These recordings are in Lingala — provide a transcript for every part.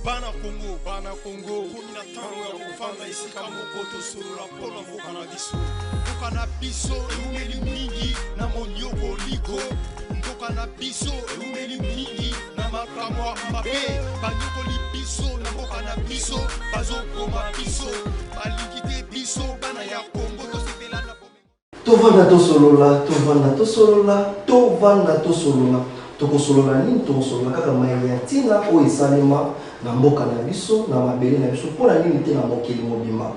Bana Congo, bana Congo, komi na ntango ya kofanda esika moko tosolola mpo na mboka na biso. Mboka na biso eumeli mingi na monioko liko. Mboka na biso eumeli mingi na makambo ya mabe. Banyokoli biso na mboka na biso, bazoboma biso. Balingi te biso bana ya Congo tosepela na Tovanda tosolola, tovanda tosolola, tovanda tosolola. Tokosolola nini? Tokosolola kaka maye ya ntina oyo esalema na mboka na biso, na mabele na biso, mpo na nini te na mokili mobimba.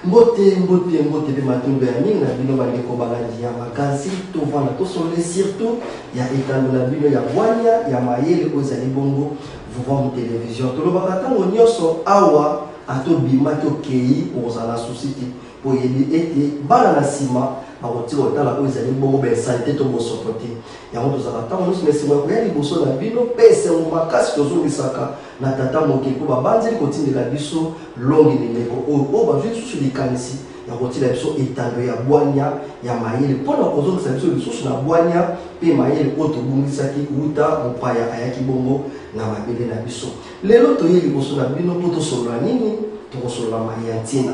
Mbote, mbote, mbote mpe matondo ya mingi na bino bandeko balandi ya magazine Tovanda tosolola, surtout ya etando na bino ya bwanya ya mayele oyo ezali bongo Vuvamu Television. Tolobaka ntango nyonso awa, ata obimaki okei, okozala na souci te. Mpo oyebi ete bana na nsima bakotika kotala oyo ezali bongo ba insanite to bosoto te. Yango tozalaka ntango nyonso na esengo ya koya liboso na bino, mpe esengo makasi tozongisaka na Tata Mokeli, mpo babanzeli kotindela biso longi na eleko oyo, oyo bazwi lisusu likanisi ya kotiela biso etando ya bwanya ya mayele, mpo na kozongisa biso lisusu na bwanya mpe mayele oyo tobungisaki wuta mopaya ayaki bongo na mabele na biso. Lelo toye liboso na bino mpo tosolola nini? Tokosolola maye ya ntina.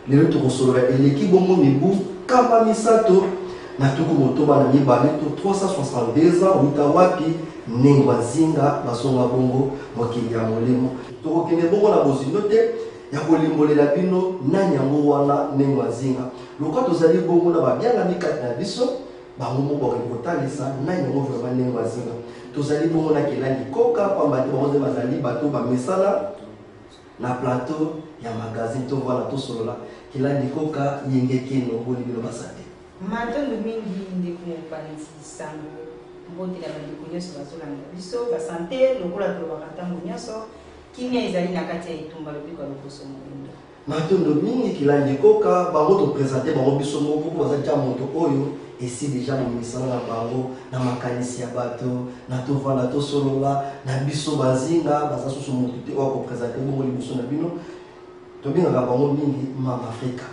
Lelo tokosolola eleki bongo mibu 362 to 362 ans wuta wapi Nengwa Nzinga bazonga bongo mokili ya molimo. Tokokende bongo na bozindo te ya kolimbolela bino nani yango wana Nengwa Nzinga. Lokola tozali bongo na babiangami kati na biso, bango moko bakoki kotalisa nani yango vraiment Nengwa Nzinga. Tozali bongo na Kelani Koka, pamba te bango nde bazali bato bamesana na plateau ya magazine Tovanda Tosolola. Kelani Koka, Yenge Keno, boni bino basante. Matondo mingi ndeko mopanzi sango, mbote na bandeko nyonso bazolanda biso basante. Lokola tolobaka ntango nyonso, kimia ezali na kati ya etumba, lobiko ya loposo moindo. Matondo mingi Kilandi Koka, bango to presenter bango biso moko po baza dejà moto oyo esi dejà bomesana na bango na makanisi ya bato na tovanda tosolola na biso bazinga baza susu moto te oyo ako presenter bongo liboso na bino. Tobengaka bango mingi Mama Afrika,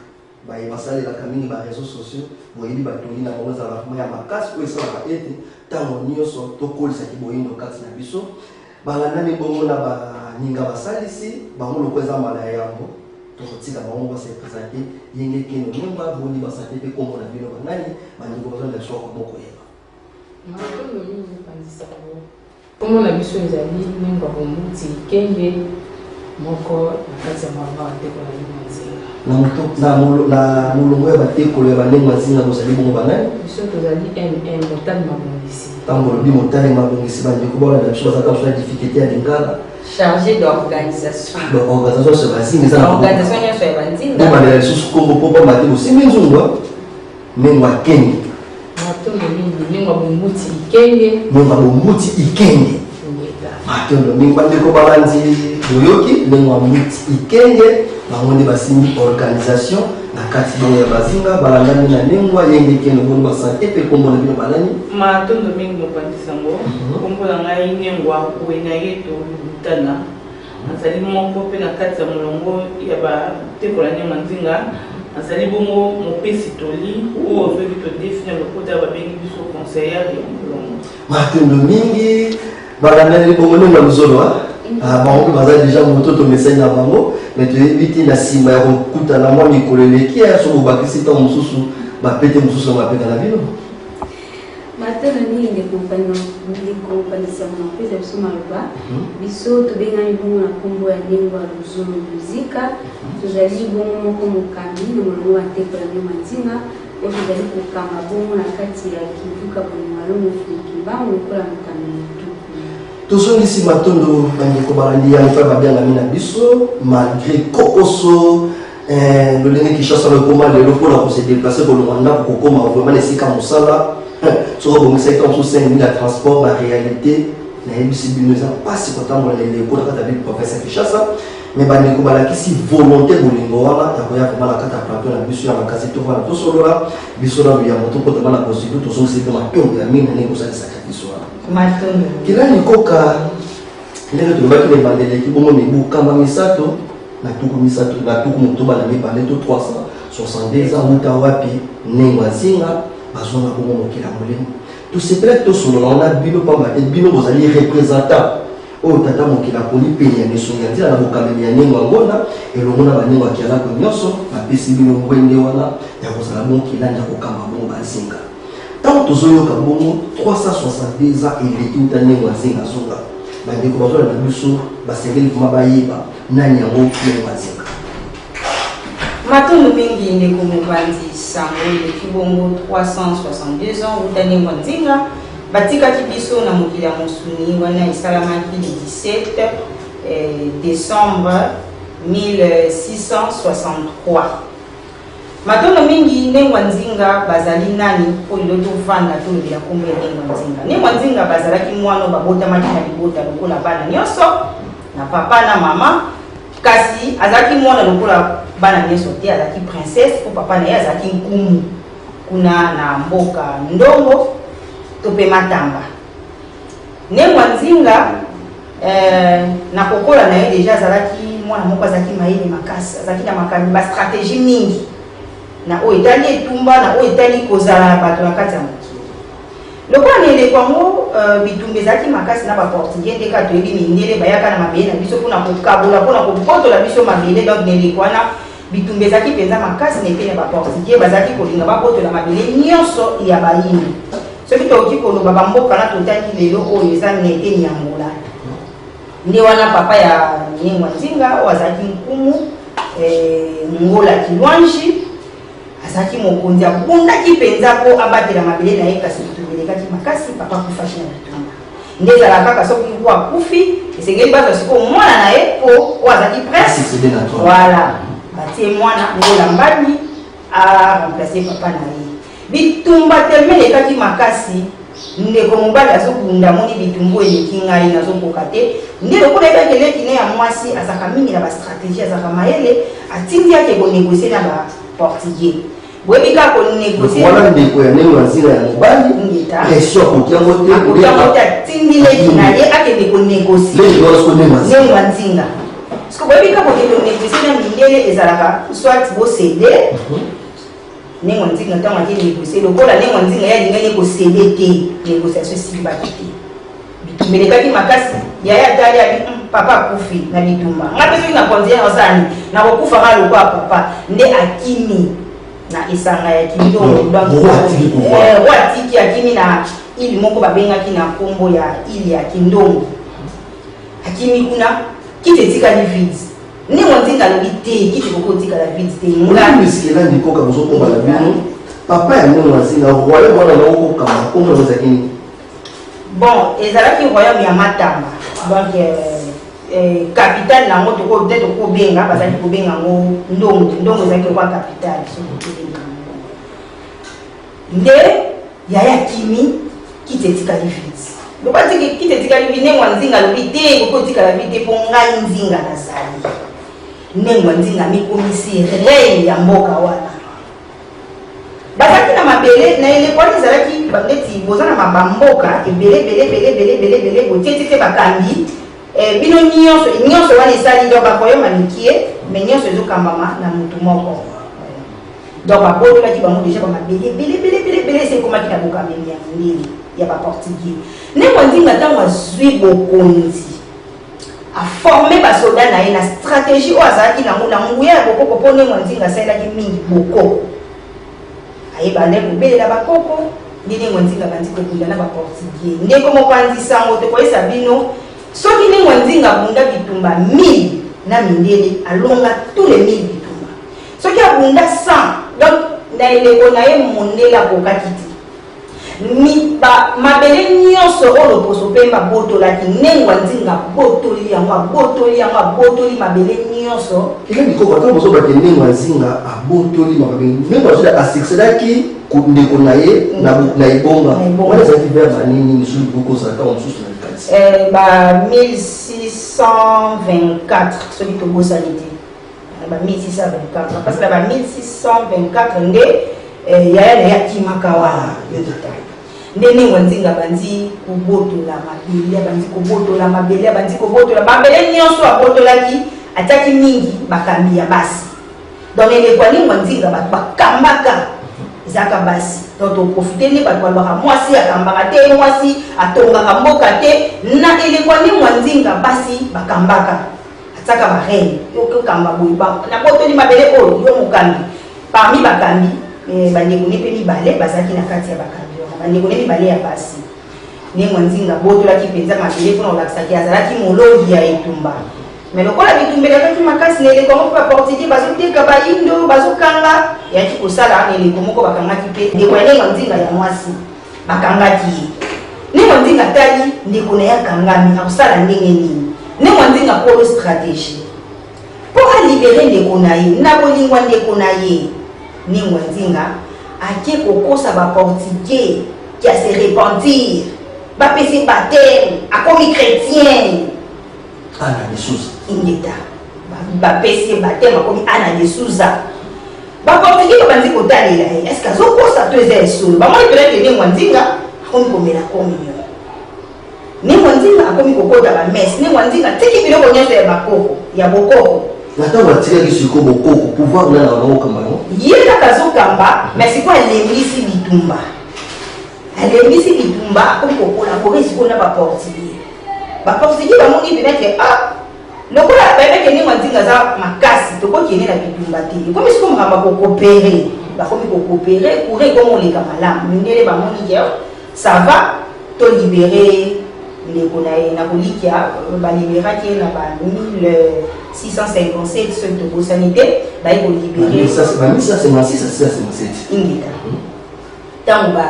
baye basalelaka mingi ba reseaux sociaux, boyebi batoli na bango ezalaka vraiment ya makasi oyo esalaka ete tango nioso tokolisa kiboyindo kati na biso. Balandani bongo na baninga basalisi bango lokola eza mbala ya yambo, tokotika bango ba se presenter. Yenge Keno Nyemba, boni basante mpe kombo na bino banani, bandeko bazolanda biso awa bokoyeba. Matondo mingi mopanzi sango. Kombo na biso ezali Nengwa Bombuti Ikenge, moko na kati ya molongo ya batekolo ya Nengwa Nzinga. Na molongo ya batekolo ya ba Nengwa Nzinga bozali bongo banani? Biso tozali MM, Motali Mabongisi. Ntango olobi Motali Mabongisi, bandeko balanda biso bazalaka biso na difficulté ya lingala. Chargé d'organisation. Donc organisation nyonso ya bazinga eza na Organisation nyonso ya banzinga. Bobandela lisusu kombo mpo pamba te bosimbi nzungu Nengwa Kenge. Matondo mingi Nengwa Bombuti Ikenge. Nengwa Bombuti Ikenge. Matondo mingi bandeko balandi, boyoki Nengwa Mbuti Ikenge, bango nde basimbi organisation na kati bongo ya bazinga. Balandani na Nengwa Yenge Keno, bongo basante mpe kombo na bino banani? Matondo mingi mopanzi sango. Kombo na ngai Nengwa Wenayeto Lubutana. Nazali moko mpe na kati ya molongo ya batekola Nengwa Nzinga. Nazali bongo mopesi toli oyo soki todefi na lokota babengi biso conseillère ya molongo. Matondo mingi balandani bongo Nengwa Luzolo. Bango mpe baza deja moto tomesani na bango, mais toyebi te na nsima ya kokutana mwa mikolo eleki ya so bobakisi ntango mosusu bapete mosusu na mapeka na bino. Matondo mingi ndeko Pandisango na kopesa biso maloba. Biso tobengami bongo na nkombo ya Nengwa Luzolo Muzika. Tozali bongo moko mokambi na molongo ya Ntekola Nengwa Nzinga oyo tozali kokamba bongo na kati ya Kinduka Bolingo Malongo Mfumu Kimbangu lokola mokambi motuku. Tozongisi matondo bandeko balandi ya mpe babiangami na biso malgré kokoso lolenge Kinshasa ekoma lelo mpona kose déplacer kolongwa ndako kokoma vraiment na esika mosala. Soki obongisaki ntango mosusu 5000 ya transport, ba réalité nayebisi bino eza mpasi kotambola na eleko na kati ya ville province ya Kinshasa. Mais bandeko balakisi volonté bolingo wana ya koya vraiment na kati ya plateau na biso ya makasi tovanda tosolola biso na luyambo tokotama na bozindo. Tozongisi bino matondo ya mingi na ndenge kosalisaka biso wana. Matondo. Kelani Koka, ndenge tolobaki na ebandeli, eleki bongo mibu 362 to 362 ans wuta wapi Nengwa Nzinga bazonga bongo mokili ya molimo. Tosepelaki tosolola wana bino pamba te bino bozali représentant Oyo Tata Mokili aponi pene ya misuni ya nzela na bokambemi ya Nengwa Ngonda elongo na ba Nengwa Kialako nionso bapesi bino ngwende wana ya kozala bongo kilandi ya kokamba bongo ba Nzinga. Tango tozoyoka bongo 362 ans eleki uta Nengwa Nzinga azonga, bandeko bazolanda biso basengeli vraiment bayeba nani yango Nengwa Nzinga. Matondo mingi ndeko mopanzi sango eleki bongo 362 ans wuta Nengwa Nzinga batikaki biso na mokili ya mosuni wana esalamaki le 17 decembre 1663. Matondo mingi Nengwa Nzinga bazali nani mpo lelo tovanda tolobela nkombo ya Nengwa Nzinga. Nengwa Nzinga bazalaki mwana oyo babotamaki na libota lokola bana nyonso na papa na mama, kasi azalaki mwana lokola bana nyonso te, azalaki princesse mpo papa na ye azalaki nkumu kuna na mboka Ndongo to mpe Matamba. Nengwa Nzinga na kokola na ye deja azalaki mwana moko azalaki mayele makasi, azalaki na makambo ba stratégie mingi na oyo etali etumba, na oyo etali kozala na bato na kati ya mokili. Lokola na eleko yango bitumba ezalaki makasi na ba portugais, nde kaka toyebi mindele bayaka na mabele na biso mpona kokabola, mpona kobotola biso mabele. Donc na eleko wana bitumba ezalaki mpenza makasi na eteni ya ba portugais, bazalaki kolinga babotola mabele nyonso ya bayindo. Soki tokoki koloba bamboka na totangi lelo oyo eza na eteni ya Angola. Nde wana papa ya Nengwa Nzinga oyo azalaki nkumu Ngola Kilwanji azalaki mokonzi, abundaki mpenza mpo abatela mabele na ye, kasi bitumba elekaki makasi, papa akufaki na bitumba. Nde ezalaka kaka soki roi akufi, esengeli bazwa sikoyo mwana na ye mpo oyo azalaki prince. Succéder na trône. Voilà, batie mwana Ngola Mbangi a remplacer papa na ye. Bitumba tellement elekaki makasi, ndeko mobali azobunda, amoni bitumba oyo eleki ngai nazokoka te. Nde lokola ayebaki eleki ne ya mwasi azalaka mingi na ba stratégie, azalaka mayele, atindi ake konégocier na ba portugais. Boyebi kaka konégocier wana ndeko ya Nengwa Nzinga ya mobali, Ngeta. pression akoki yango te, akoki yango te, atindi leki na ye akende konégocier. Leki wana siko Nengwa Nzinga. Nengwa Nzinga. Parce que boyebi kaka kokende konégocier na mindele ezalaka soit bocéder. Nengwa Nzinga ntango ake négocier, lokola Nengwa Nzinga ye alingaki kocéder te, négociation esimbaki te. Bitumba elekaki makasi, yaya atali abi, papa akufi na bitumba, ngai mpe soki na continuer nakosala nini, nakokufa kaka lokola papa. Nde akimi na esanga ya Kindongo. Donc, Donc, roi atiki pouvoir. Roi atiki, akimi na île moko babengaki na nkombo ya île ya Kindongo. Akimi kuna, kiti etikali vide. Nengwa Nzinga alobi te, kiti ekoki kotikala vide te. Nga misikela ndikoka bozokomba na bino papa ya Nengwa Nzinga, royaume wana yango kokamba nkombo yango ezalaki nini? Bon, ezalaki royaume ya Matamba. Donc capitale nango toko peut-être kobenga, bazalaki kobenga yango Ndongo. Ndongo ezalaki lokola capitale, soki tobenga yango. Nde yaya akimi, kiti etikali vide. Lokola kiti etikali vide, Nengwa Nzinga alobi te, ekoki kotikala vide te mpo ngai Nzinga nazali. Nengwa Nzinga amikomisi reine ya mboka wana. Bazalaki na mabele na eleko wana ezalaki neti boza na mabamboka ebele ebele ebele ebele ebele ebele, botie bakambi bino nyonso nyonso wana esali donc bakoyoma mikie, mais nyonso ezokambama na mutu moko. Donc babotolaki bango déjà bamabele ebele ebele ebele ebele, esi ekomaki na bokambeli ya mindele ya baportugais. Nengwa Nzinga ntango azwi bokonzi, aforme basoda na ye na stratégie oyo azalaki nango na nguya ya bokoko, mpo Nengwa Nzinga asalelaki mingi bokoko, ayeba nde kobelela bakoko. Nde Nengwa Nzinga bandi kobunda na baportugais. Ndeko mopanzi sango, tokoyesa bino soki Nengwa Nzinga abunda bitumba 1000 na mindele, alonga tous les 1000 bitumba. Soki abunda 100, donc na eleko na ye mondele akokaki te. Mabele nyonso oyo loposo pembe abotolaki, Nengwa Nzinga abotoli yango, abotoli yango, abotoli mabele nyonso. Ela mikoko ata bozobake Nengwa Nzinga abotoli mabele, Nengwa Nzinga asuccédaki ndeko na ye na ebonga Na ebonga. wana ezalaki vers banini lisusu bokozala ntango mosusu na likanisi? Ba 1624 soki tobosani te, ba 1624, parce que na ba 1624 nde yaya na ye akimaka wana. Nde Nengwa Nzinga bandi kobotola mabele, abandi kobotola mabele, abandi kobotola mabele nyonso. Abotolaki, atiaki mingi bakambi ya basi. Donc eleko ya Nengwa Nzinga bato bakambaka ezalaki Ezalaka basi. Donc to profiter nde bato balobaka mwasi akambaka te, mwasi atongaka mboka te. Na eleko ya Nengwa Nzinga basi bakambaka. Atiaka ba reine. Yo okokamba boye ba nabotoli mabele oyo yo mokambi. Parmi bakambi eh, bandeko ne mpe mibale bazalaki na kati ya bakambi wana. Bandeko ne mibale ya basi. Nengwa Nzinga abotolaki mpenza mabele mpo na kolakisa ke azalaki molongi ya etumba. Mais lokola bitumba elekaki makasi na eleko yango mpe baportugais bazoteka bayindo bazokanga, eyaki kosala na eleko moko bakangaki mpe ndeko ya Nengwa Nzinga ya mwasi, bakangaki ye. Nengwa Nzinga atali ndeko na ye akangami, akosala ndenge nini? Nengwa Nzinga kolo strategie mpo alibere ndeko na ye na bolingo ya ndeko na ye. Nengwa Nzinga ake kokosa baportugais ke ase repentir, bapesi bapteme, akomi chretien. Ana de Souza. Ingeta. Bapesi ye bapteme akomi Ana de Souza. Baportugais babandi kotalela ye, est-ce que azokosa to eza ya solo? Bamoni mpena ke Nengwa Nzinga akomi komela communion. Nengwa Nzinga akomi kokota ba messe. Nengwa Nzinga atiki biloko nyonso ya bakoko, ya bokoko. Na ntango atikaki sikoyo bokoko, pouvoir nani abanda kokamba yango? Ye kaka azokamba, mais sikoyo alembisi bitumba. Alembisi bitumba, akomi kokolabore sikoyo na baportugais. Ba portugais bamoni mpena ke ah, lokola bayebaki Nengwa Nzinga aza makasi, tokokende na bitumba te. Ekomi sikoyo makambo ya kokopere, bakomi kokopere, courant ekomi koleka malamu. Mindele bamoni ke ça va, tolibere ndeko na ye. Na kolikia baliberaki ye na ba 1657, soki tobosani te, baye kolibere ba 1656 657. Ingeta. Ntango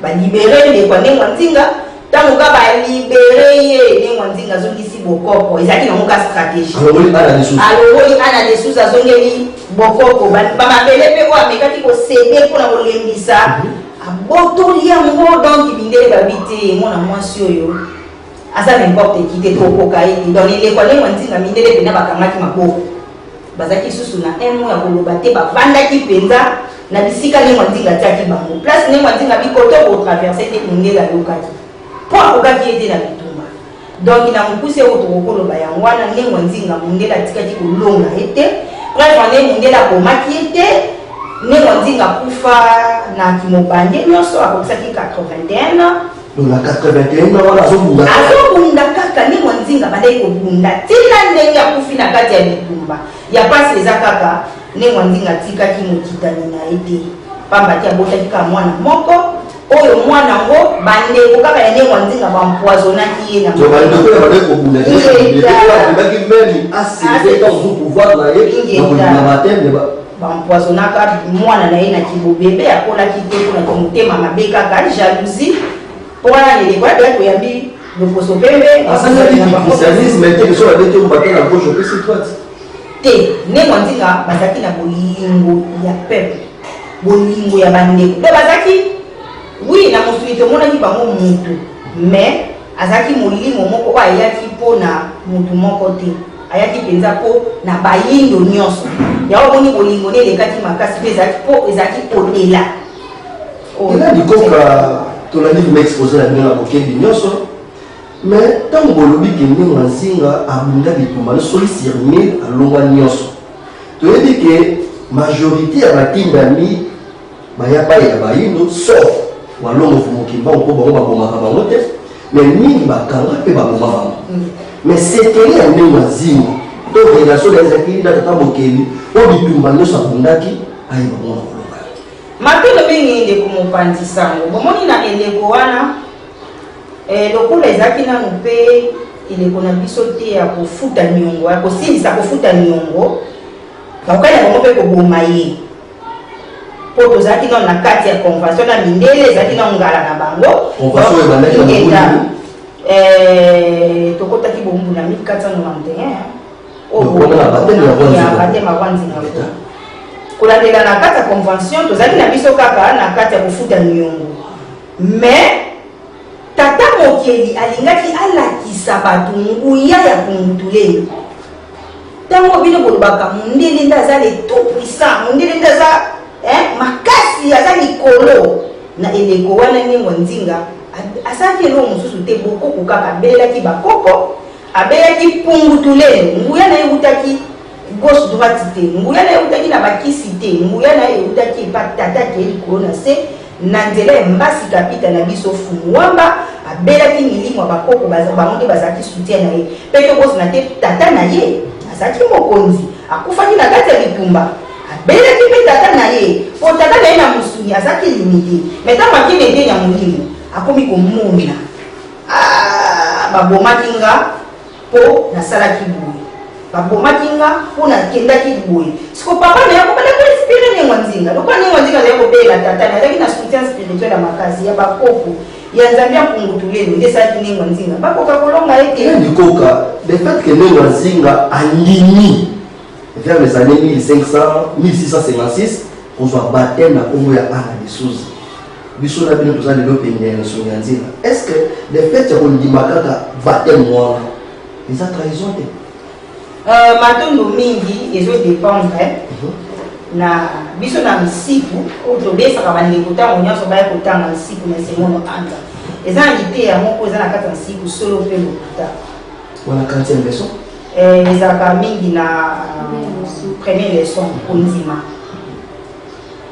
balibere ndeko ya Nengwa Nzinga, ntango ka balibere ye, Nengwa Nzinga azongisi bokoko. Ezalaki nango ka stratégie. Alongoli Ana de Souza. Alongoli Ana de Souza, azongeli bokoko. Bamabele mpe oyo amekaki kosede mpona kolembisa, abotoli yango. Donc mindele babi te, mwana mwasi oyo aza n'importe qui te, tokoka ye te. Donc eleko ya Nengwa Nzinga, mindele mpena bakangaki maboko, bazalaki lisusu na un mot ya koloba te. Bavandaki mpenza na bisika Nengwa Nzinga atiaki bango place. Nengwa Nzinga bikoto kotraverse te, mondele ayokaki mpo akokaki ye te na bitumba. Donc na mokuse oyo tokokoloba yango wana, Nengwa Nzinga mondele atikaki kolonga ye te. Bref, ane mondele abomaki ye te. Nengwa Nzinga akufa na kimobange nyonso, akokisaki 81 ans. Donc na 81 ans wana azobunda. Azobunda kaka. Nengwa Nzinga bandaki kobunda ntina ndenge akufi na kati ya bitumba ya pasi. Eza kaka Nengwa Nzinga atikaki mokitani na ye te, pamba te abotaki kaka mwana moko. Oyo mwana yango, bandeko kaka ya Nengwa Nzinga baempoisonnaki ye na Donc bandeko ya bandaki kobunda, abundaki même asede ntango pouvoir na ye na kolinga baptême. Baempoisonnaka mwana na ye na kibobebe, akolaki te mpona kimotema mabe, kaka jalousie. Mpo wana leleko ya deya toyambi loposo pembe. Asalaki christianisme te, so babeti yo mbata na gauche, opesi droite. Te, Nengwa Nzinga bazalaki na bolingo ya peuple, bolingo ya bandeko. Mpe bazalaki, oui, na mosuni tomonaki bango mutu, mais azalaki molimo moko oyo ayaki mpona mutu moko te, ayaki mpenza mpo na bayindo nyonso. Yango omoni bolingo ne elekaki makasi mpe ezalaki mpo ezalaki au-delà. Ela likoka, tolandi koma exposé na bino na bokebi nyonso, mais ntango bolobi ke Nengwa Nzinga abunda bitumba soki sur 1000 alongwa nyonso, toyebi ke majorité ya batindami baya pai ya bayindo, sauf Walongo Mokimbango, mpo bango babomaka bango te, mais mingi bakanga mpe baboma bango. Mais sekele ya Nengwa Nzinga to relation na ye ezalaki na tata mokeli oyo bitumba nyonso abundaki, ayeba mwana kolonga. Matondo mingi, ndeko mopanzi sango. Bomoni, na eleko wana lokola ezalaki nanu mpe eleko na biso te ya kofuta niongo, ya kosilisa kofuta niongo, bakokaki na bango mpe koboma ye, mpo tozalaki nano na kati ya convention na mindele, ezalaki nano ngala na bango. Convention oyo ebandaki na Ingeta. mobulu. Tokotaki bombu na 1491. Donc, wana na baptême ya Roi Nzinga. Baptême ya Roi Nzinga. Ingeta. Kolandela na kati ya convention, tozalaki na biso kaka na kati ya kofuta niongo, mais tata mokeli alingaki alakisa bato nguya ya kungutuleni. Ntango bino bolobaka mondele nde aza le tout puissant, mondele nde aza makasi, aza likolo, na eleko wana Nengwa Nzinga asalaki eloko mosusu te, bokoko kaka. Abelelaki bakoko, abelaki pungutuleni, nguya na ye eutaki. Gauche droite te. Nguya na ye eutaki na bakisi te. Nguya na ye eutaki epa tata akei likolo na se na nzela ya Mbasi Kapita na biso Fumu Wamba abelaki milimo ya bakoko bango nde bazalaki soutien na ye. Pe tobosana te tata na ye azalaki mokonzi akufaki na kati ya bitumba abelaki pe tata na ye po tata na ye na mosuni azalaki limite mais ntango akei na eteni ya molimo akomi komona ah, babomaki nga po nasalaki boye babomaki nga po nakendaki boye siko papa na ye akobanda koinspire Nengwa Nzinga lokola Nengwa Nzinga azali kobelela tata na azalaki na soutien spirituel ya makasi ya bakoko ya Nzambe ya Mpungu Tulendo nde esalaki Nengwa Nzinga bakoka kolonga ye te. Likoka le fait que Nengwa Nzinga andimi vers les années 1500 1656 kozwa baptême na nkombo ya Anna de Souza, biso na bino toza lelo pene ya nsongi ya nzela. Est ce que le fait ya kondima kaka baptême wana eza trahison te? Matondo mingi ezo dépendre na biso na nsiku oyo tobesaka bandeko ntango nyonso baya kotanga nsiku na semono anza eza na liteya moko eza na kati ya nsiku solo mpe lokuta. Wana 40e leçon. Ezalaka mingi na première leçon kondima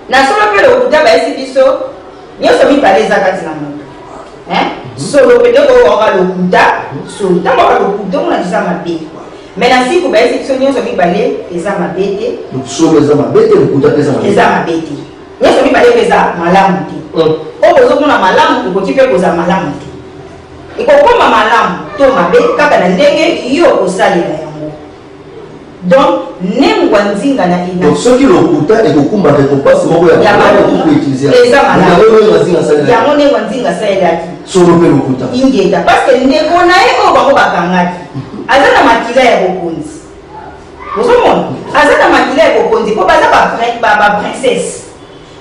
na solo mpe lokuta. Bayesi biso nyonso mibale eza kati na moto. Solo mpe ndenge oyoka lokuta, solo ntango oyoka lokuta omona eza mabe, mais na nsiku bayesi biso nyonso mibale eza mabe te. Solo eza mabe te, lokuta mpe eza mabe. Eza mabe te, nyonso mibale mpe eza malamu te. Oyo bozomona malamu ekoki mpe kozala malamu te, ekokoma malamu to mabe kaka na ndenge yo okosalela yango. Donc Nengwa Nzinga na Donc soki lokuta ekokumba récompense moko ya ya malamu, malamu, okoki koutiliser eza malamu. yango. Nengwa Nzinga asalelaki yango Nengwa Nzinga asalelaki solo mpe lokuta. Ingeta, parce que ndeko na ye oyo bango bakangaki aza na makila ya bokonzi. Ozomona aza na makila ya bokonzi mpo baza baprincesse,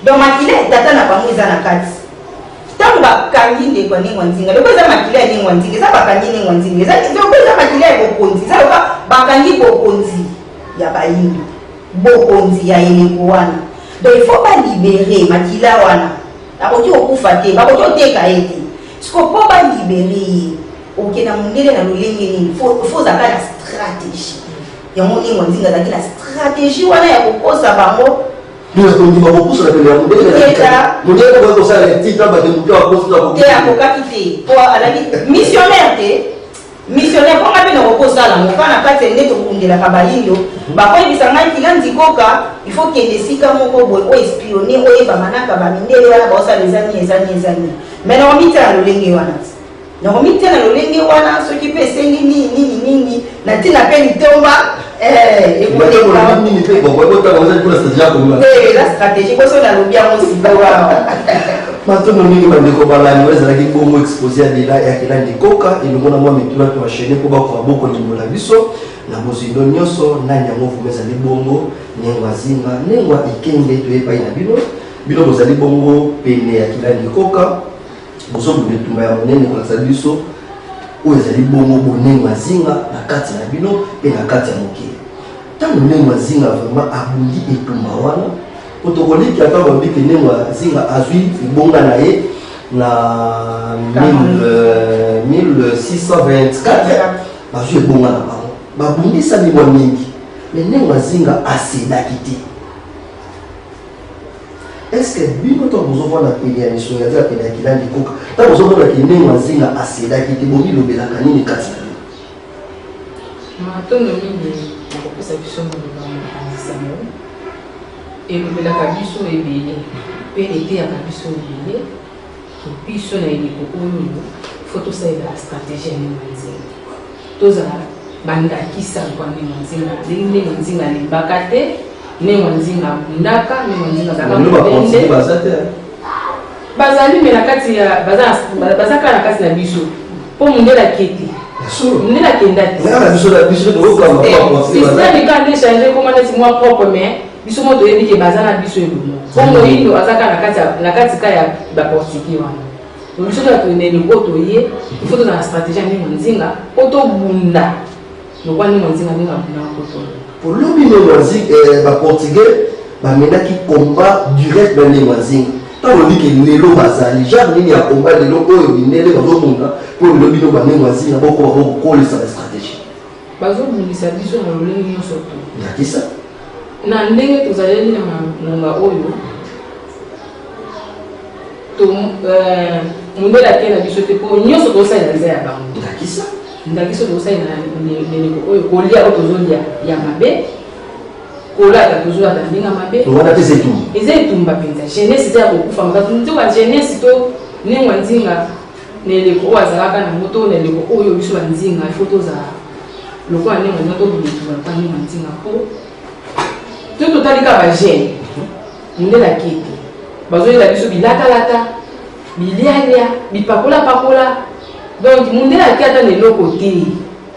donc makila ya tata na bango eza na kati. Ntango bakangi ndeko ya Nengwa Nzinga, loko eza makila ya Nengwa Nzinga, eza bakangi Nengwa Nzinga, eza loko eza makila ya bokonzi, eza loka bakangi bokonzi ya bayindo, bokonzi ya eleko wana. Donc il faut balibérer makila wana, akoki kokufa te, bakoki koteka ye te. Siko mpo balibérer ye, okenda mondele na lolenge nini? Faut ozalaka na stratégie. Yango Nengwa Nzinga azalaki na stratégie wana ya kokosa bango. Bino kondima kopusana pene ya mondele. Keta. Mondele kokoki kosala etita bato moto akosa. Te, akokaki te po azalaki missionnaire te. Missionnaire mpo nga mpe nakokosala ngo kaka na kati ya nde tobundelaka bayindo, bakoyebisa ngai kila nzikoka il faut kende esika moko boye oyo espionne, oyeba manaka bamindele wana baosala eza nini, eza nini, eza nini. Mais nakomitia na lolenge wana ti nakomitia na lolenge wana soki mpe esengi nini nini nini na ntina mpe litomba ekoleka. Nini mpe bokotanga ozali mpona stratégie ya konga. Te, eza stratégie boso nalobi yango sikoyo awa. Matondo mingi bandeko balandi. Oyo ezalaki bongo exposé ya dela ya Kelandi Koka elongo na mwa mituna to enchaîne mpo bakoka bokolimbola biso na bozindo nyonso nani yango vuma ezali bongo Nengwa Zinga, Nengwa Ikenge. Toyebai na bino, bino bozali bongo pene ya Kilandi Koka, bozobunda etumba ya monene kolakisa biso oyo ezali bongo bonengwa zinga na kati na bino mpe na kati ya mokili. Ntango Nengwa Zinga vraiment abundi etumba wana, po tokoliki ata babiki, Nengwa Zinga azwi ebonga na ye na 1624, bazwi ebonga na bango, babundisami mwa mingi, mais Nengwa Zinga acédaki te. Est ce que bino ntango bozovanda pene ya misongi ya pene ya Kilandi Koka, ntango bozomonaki Nengwa Zinga acédaki te, bomilobelaka nini kati na bino? Matondo mingi na kopesa biso maloba. Mopanzi sango elobelaka biso ebele mpe eteyaka biso ebele ke biso na eleko oyo faut tosalela stratégie ya Ndenge Nzinga, tozala bandakisa kwa Ndenge Nzinga, ndenge Ndenge Nzinga alembaka te, Ndenge Nzinga abundaka, Ndenge Nzinga azalaka lelo molende. Baportugais baza te. Bazali me na kati ya baza kaka na kati na biso mpo mondele akete, mondele akenda te. Ezaka na biso tokokamba baportugais baza. Système kaka nde change, ekoma neti mwa propre, mais biso mo toyebi ke baza na biso elongo mpo moyindo aza kaka na kati ka ya baportugais wana. Donc biso toya na eloko oyo toye, il faut tozala na stratégie ya Ndenge Nzinga mpo tobunda lokwa Ndenge Nzinga, ndenge abundaka mpo tolonga. Olobi Ndenge Nzinga, baportugais bamenaki combat direct na Ndenge Nzinga. Ntango olobi ke lelo bazali genre nini ya combat lelo oyo mindele bazobunda mpo lelo bino bandenge Nzinga bokoma bokokolisa ba stratégie? Bazobundisa biso na lolenge nyonso tu. Ndakisa? Na ndenge tozaleli na ngonga oyo, to euh, mondele ake na biso te mpo nyonso tozosalela eza ya bango. Ndakisa? Ndakisa tozosalela na eleko oyo, kolia oyo tozolia ya mabe, kolata tozolata ndenge ya mabe. Wana mpe eza etumba. Eza etumba mpenza. Jeunesse eza ya kokufa makasi. Nzoka jeunesse to nengwa nzinga na eleko oyo azalaka nango to na eleko oyo biso banzinga il faut tozala lokola ndenge nzinga tobima etumba lokola ndenge nzinga mpo to totali kaka bagene mondele akete bazoyela biso bilatalata bilialia bipakolapakola donc mondele ake ata na eloko te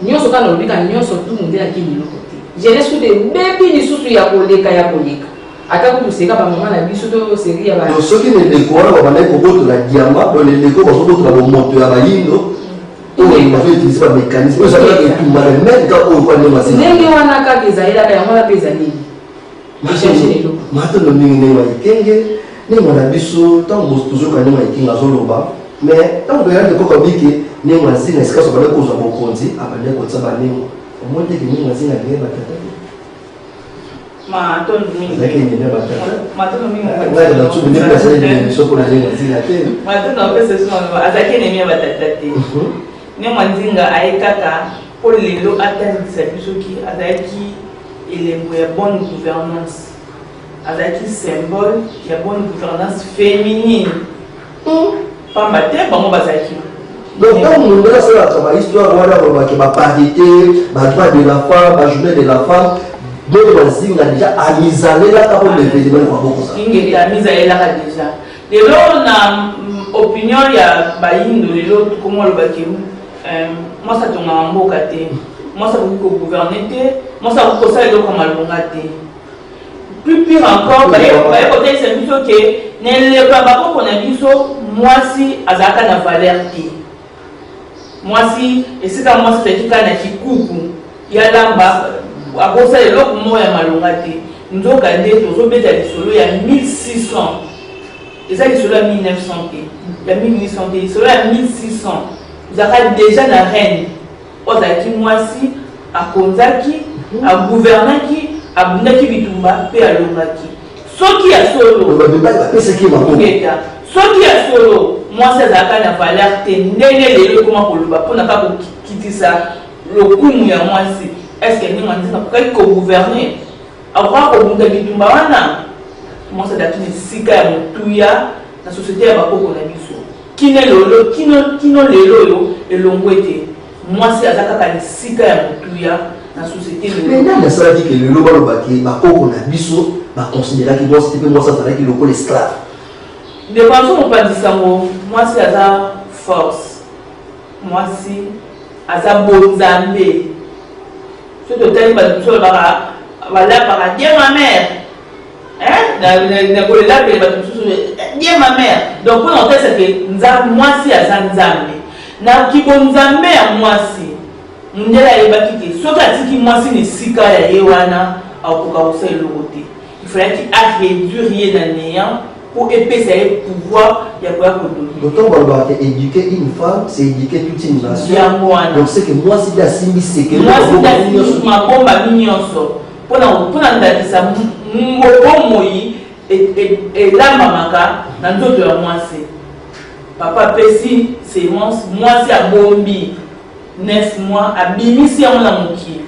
nyonso kaka nalobi kaka nyonso tu mondele ake na eloko te jeunesse kutu ebebi lisusu ya koleka ya koleka Ata kutu seka ba mama na biso to seri ya ba. Donc soki na eleko wana babandaki kobotola diama, donc na eleko bazobotola bomoto ya bayindo oyo bazo utiliser ba mécanisme oyo ezalaki etumba na même temps oyo kwa ndenge azali. Ndenge wana kaka ezalelaka yango wana mpe ezaleli. Matondo mingi ndenge wa Ikenge ndenge na biso ntango tozoyoka ndenge wa Ikenge azoloba mais ntango toyaki koka bike ndenge wa Nzinga esika so abandaki kozwa bokonzi abandaki kotia banengo omoni teke ndenge wa Nzinga alingaki batata te. Matondo mingi. Ezalaki ennemi ya batata. Matondo mingi. Ngai na tsubu ndenge nasali émission mpo na ndenge nzinga te. Matondo apesa biso maloba azalaki ennemi ya batata te. Ndenge nzinga aye kaka mpo lelo atalisa biso ki azalaki elembo ya bonne gouvernance. Azalaki symbole ya bonne gouvernance féminine. Pamba te bango bazalaki. Donc ntango mondele asalaka ba histoire wana alobaki ba parité, ba droit de la femme, ba journée de la femme, donc bazinga déjà amizalelaka mpo levelema na maboko za. Ingeta amizalelaka déjà. Lelo na opinion ya bayindo lelo tokomi alobaki mwasi atongaka mboka te, mwasi akoki kogouverne te, mwasi akoki kosala eloko ya malonga te. Plus pire encore, baye kotalisa biso ke na eleko ya bakoko na biso mwasi azalaka na valeur te. Mwasi esika mwasi azalaki kaka na kikuku ya lamba akosala eloko moko ya malonga te. Nzoka nde tozobeta lisolo ya 1600, eza lisolo ya 1900 te, ya 1800 te, lisolo ya 1600 ozalaka deja na reine Oyo azalaki mwasi, akonzaki, agouvernaki, abundaki bitumba mpe alongaki. Soki ya solo, Mibali bapesaki ye maboko. Ingeta, soki ya solo mwasi azalaka na valeur te ndenge lelo ekoma koloba mpo na kaka kokitisa lokumu ya mwasi, est-ce que ndenge Nzinga akokaki ko gouverner? Akokaka kobunda bitumba wana? Mwasi azalaki na esika ya motuya na societe ya bakoko na biso. Kino lelo, kino, kino lelo oyo elongwe te. Mwasi aza kaka na esika ya motuya na societe lelo. Mais nani asalaki ke lelo baloba ke bakoko na biso ba consideraki mwasi te mpe mwasi azalaki lokola esclave? Ndeko na biso mopanzi sango, mwasi aza force, mwasi aza bonzambe. Soki totali bato mosusu balobaka balapaka Dieu ma mère Hein? Na kolelapela bato mosusu Dieu ma mère. Donc mpona kotalisa ke mwasi aza nzambe. Na kibonzambe ya mwasi, mondele ayebaki ke soki atiki mwasi na esika ya ye wana akokoka kosala eloko te. Il fallaki a réduire ye na néant mpo epesa ye pouvoir ya koya kodominer. Donc ntango balobaka ke éduquer une femme, c'est éduquer toute une nation. Yango wana. Donc c'est que mwasi nde asimbi sekele Mwasi nde asimbi mabombami nyonso. Mpo na mpo na ndakisa, bomoi elambamaka na nzoto ya mwasi. Papa apesi semence, mwasi abombi 9 mois, abimisi yango na mokili.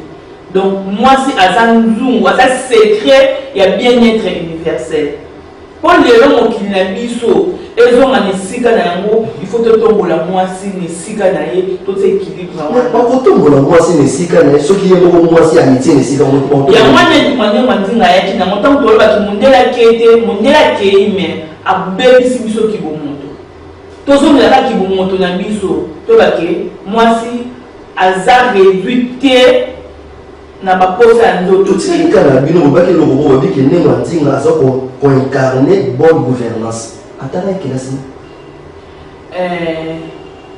Donc mwasi aza nzungu, aza secret ya bien-etre universel. Mpo lelo mokili na biso ezonga na esika na yango, il faut totombola mwasi na esika na ye, totia equilibre wana. Bakotombola mwasi na esika na ye soki ye moko mwasi amitie na esika moko. Yango wana etumba nde Nzinga ayaki nango ntango tolobaki mondele akei te, mondele akei mais abebisi biso kibomoto. Tozongela kaka kibomoto na biso, toyeba ke mwasi aza reduit te na ba posa ya nzoto te. Totikali kaka na bino bolobaki eloko moko bolobi ke Nengwa Nzinga aza ko ko incarner bonne gouvernance. Atangaki kelasi nini? Eh,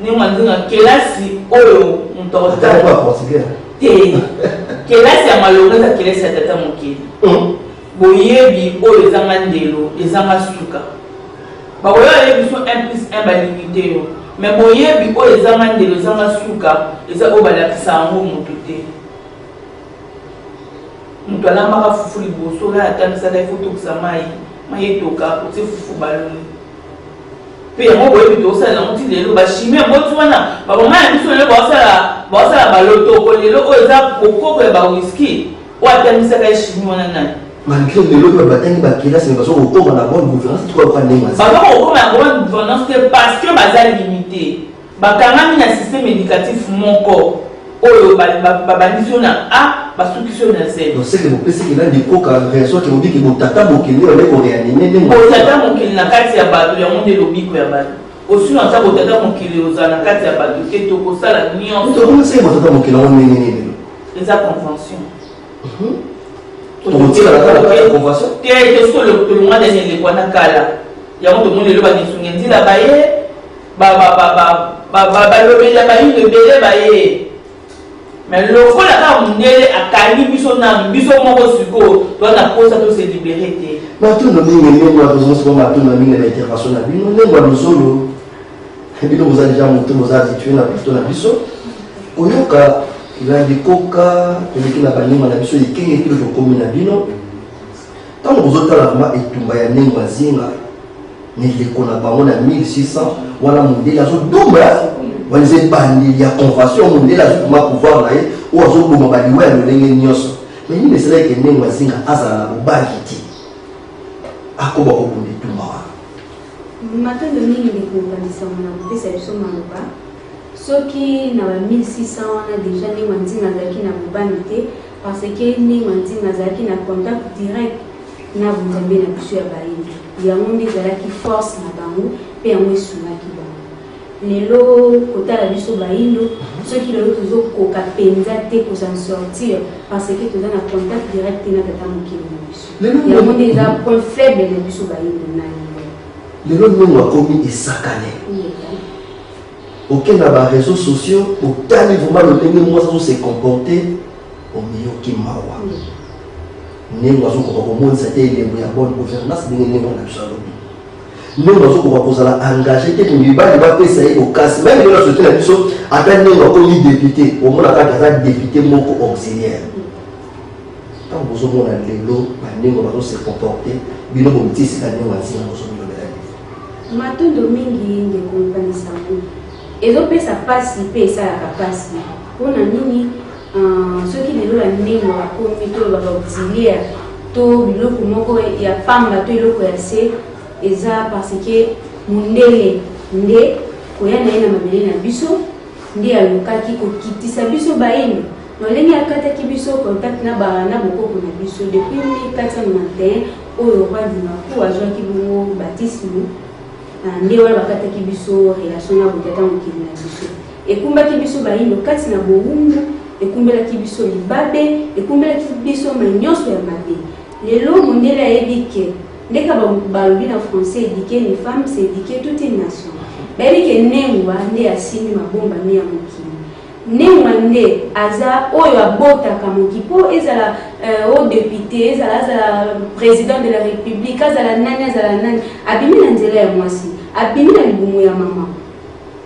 Nengwa Nzinga kelasi oyo moto akotanga. Atangaki ba portugais? Te. Kelasi ya malonga eza kelasi ya tata mokeli. Boyebi oyo ezanga ndelo, ezanga suka. Bakoya oyebi biso 1 plus 1 ba limite yo. Mais boyebi oyo ezanga ndelo, ezanga suka, eza oyo balakisa yango moto te. Moto alambaka fufu liboso na atambisaka, ifo tokisa mai, mai etoka, otie fufu baloni. Mpe yango boyebi tosalela yango ti lelo. Bachimie eboti wana, bamama ya biso lelo baosala balotoko lelo oyo eza bokoko ya bawiski oyo atambisaka ye chimie wana nani? Malgré lelo mpe batangi bakelasi, me baza kokoma na bonne gouvernance tuka ndenge baza kokoma na bonne gouvernance te, parce que baza limité, bakangami na système éducatif moko oyo babandisi yo na A, basukisi yo na Z. Donc c'est que bopesi kelandi koka raison ke bobiki botata mokili oyo aleki koréanimer ndenge Botata mokili na kati ya bato, yango nde lobiko ya bato. Osino ata botata mokili ozala na kati ya bato te, tokosala nyonso. Tokomisaki botata mokili yango ndenge nini lelo? Eza convention. Tokotikala kaka na kati ya convention? Te, tosi tolongwa ndenge eleko wana kala. Yango tomoni lelo banesungi nzila baye balobeli ya bayindo ebele baye, mais lokola kaka mondele akangi biso nanu, biso moko sikoyo toza na posa tose libérer te. Matondo mingi ndenge wana, tozongi matondo mingi na intervention na bino ndenge ya lozolo. Bino boza deja moto boza habitué na plateau na biso koyoka elandi koka. Toleki na banima na biso ekenge kilo, tokomi na bino. Ntango bozotala vraiment etumba ya ndenge bazinga na eleko na bango na 1600 wana, mondele azodumba wana, eza ebandeli ya convention. Mondele azokoma pouvoir na ye oyo azoboma baliwa ya lolenge nyonso. Mais nini esalaki ndenge bazinga azala na bobangi te, akoba kobunda etumba wana? Matondo mingi ndeko Mopanzi-Sango na kopesa biso maloba. Soki na ba 1600 wana deja ndenge Nzinga azalaki na bobangi te, parce que ndenge Nzinga azalaki na contact direct na bonzambe na biso ya bayindo, yango nde ezalaki force na bango mpe yango esungaki bango. Lelo kotala biso bayindo, soki lelo tozokoka mpenza te kosan sortir, parce que toza na contact direct te na tata mokili na biso. Yango nde eza point faible na biso bayindo na lelo. Ndenge akomi esakane, oke na baréseaux sociaux, otali vraiment lolenge mwasi azo se comporter, omiyoki mawa. Ndenge azokoka komonisa te elembo ya bonne gouvernance, ndenge ndenge na biso alobi, ndenge azokoka kozala engagé te, mibali bapesa ye bokasi. Même lelo na société na biso, ata ndenge akomi député, omona kaka aza député moko auxiliaire. Ntango bozomona lelo bandenge bazose comporter, bino bomiti esika ndenge nzinga, bozomilobela nini? Matondo mingi ndeko Mopanzi-Sango. Ezopesa mpasi mpe esalaka mpasi. Mpona nini? Soki lelo ya ndenge bakomi tolobaka auxiliaire to biloko moko ya pamba to eloko ya se, eza parce que mondele nde koya na ye na mabele na biso nde alukaki kokitisa biso bayindo na ndenge akataki biso contact na bokoko na biso depuis 1491 oyo roi Dimaku azwaki bongo baptisme. Nde wana bakataki biso relation na botata mokili na biso. Ekumbaki biso bayindo kati na bowumbu, ekumbelaki biso libabe, ekumbelaki biso mai nyonso ya mabe. Lelo mondele ayebi ke ndeka balobi na français: "Éduquer une femme, c'est éduquer toute une nation." Bayebi ke nengwa nde asimbi mabombami ya mokili, nengwa nde aza oyo abotaka moki mpo ezala o député, ezala azala président de la République, azala nani, azala nani, abimi na nzela ya mwasi, abimi na libumu ya mama.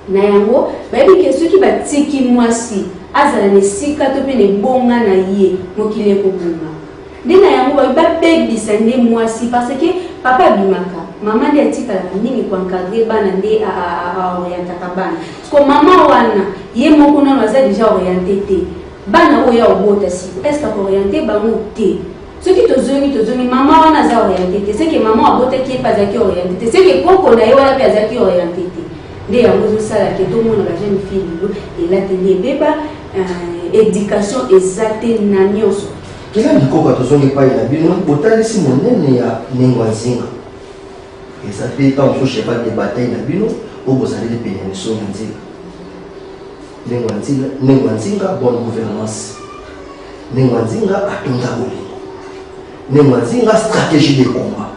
Na yango bayebi ke soki batiki mwasi azala na esika to mpe na ebonga na ye, mokili ekobonga. Nde na yango bayebi babebisa nde mwasi, parce que papa abimaka, mama nde atikalaka mingi koencadrer bana, nde aorientaka bana. Parce mama wana ye moko nano aza déjà orienté te, bana oyo ya obota siko, est ce que akoorienter bango te? Soki tozongi, tozongi, mama wana aza orienté te, seke mama abotaki ye mpe azalaki orienté te, seke koko na ye wana mpe azalaki orienté te. Nde yango ezosala ke tomona bajeune fille lelo elateli ebeba, éducation eza te na nyonso. Kila likoka, tozongi epai na bino. Botalisi monene ya ndenge ya nzinga eza mpe ntango mosusu cheval de bataille na bino oyo bozaleli pene ya misongi ya nzinga. Ndenge ya nzinga, ndenge ya nzinga bonne gouvernance, ndenge ya nzinga atonda bolingo, ndenge ya nzinga stratégie de combat.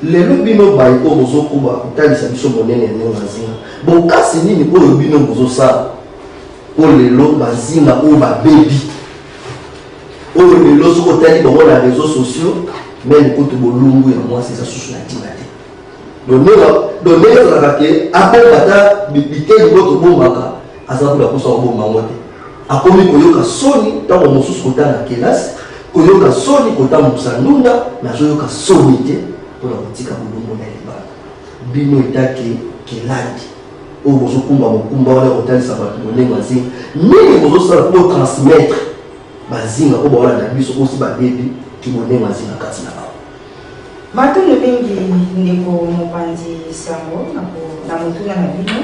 Lelo bino baye oyo bozokoba kotalisa biso monene ya ndenge ya nzinga, bokasi nini oyo bino bozosala mpo lelo bazinga oyo babebi, oyo lelo soki otali bango na réseaux sociaux, même kutu bolumbu ya mwasi eza susu na ntina te? Donc ndenge ezalaka ke abomba ata biteni oyo tobombaka, aza mpona kosa kobomba yango te. Akomi koyoka soni ntango mosusu kotanga kelasi. Koyoka soni kotambusa ndunda, mais azoyoka soni te mpona kotika bolumbu na libanda. Bino etake kelandi oyo bozokumba mokumba wana kotalisa bato bolengo ya zinga, nini bozosala mpo transmettre bazinga oyo baolanda biso osi babebi kibolengo ya zinga kati na bango? Matondo mingi ndeko mopanzi sango na motuna na bino.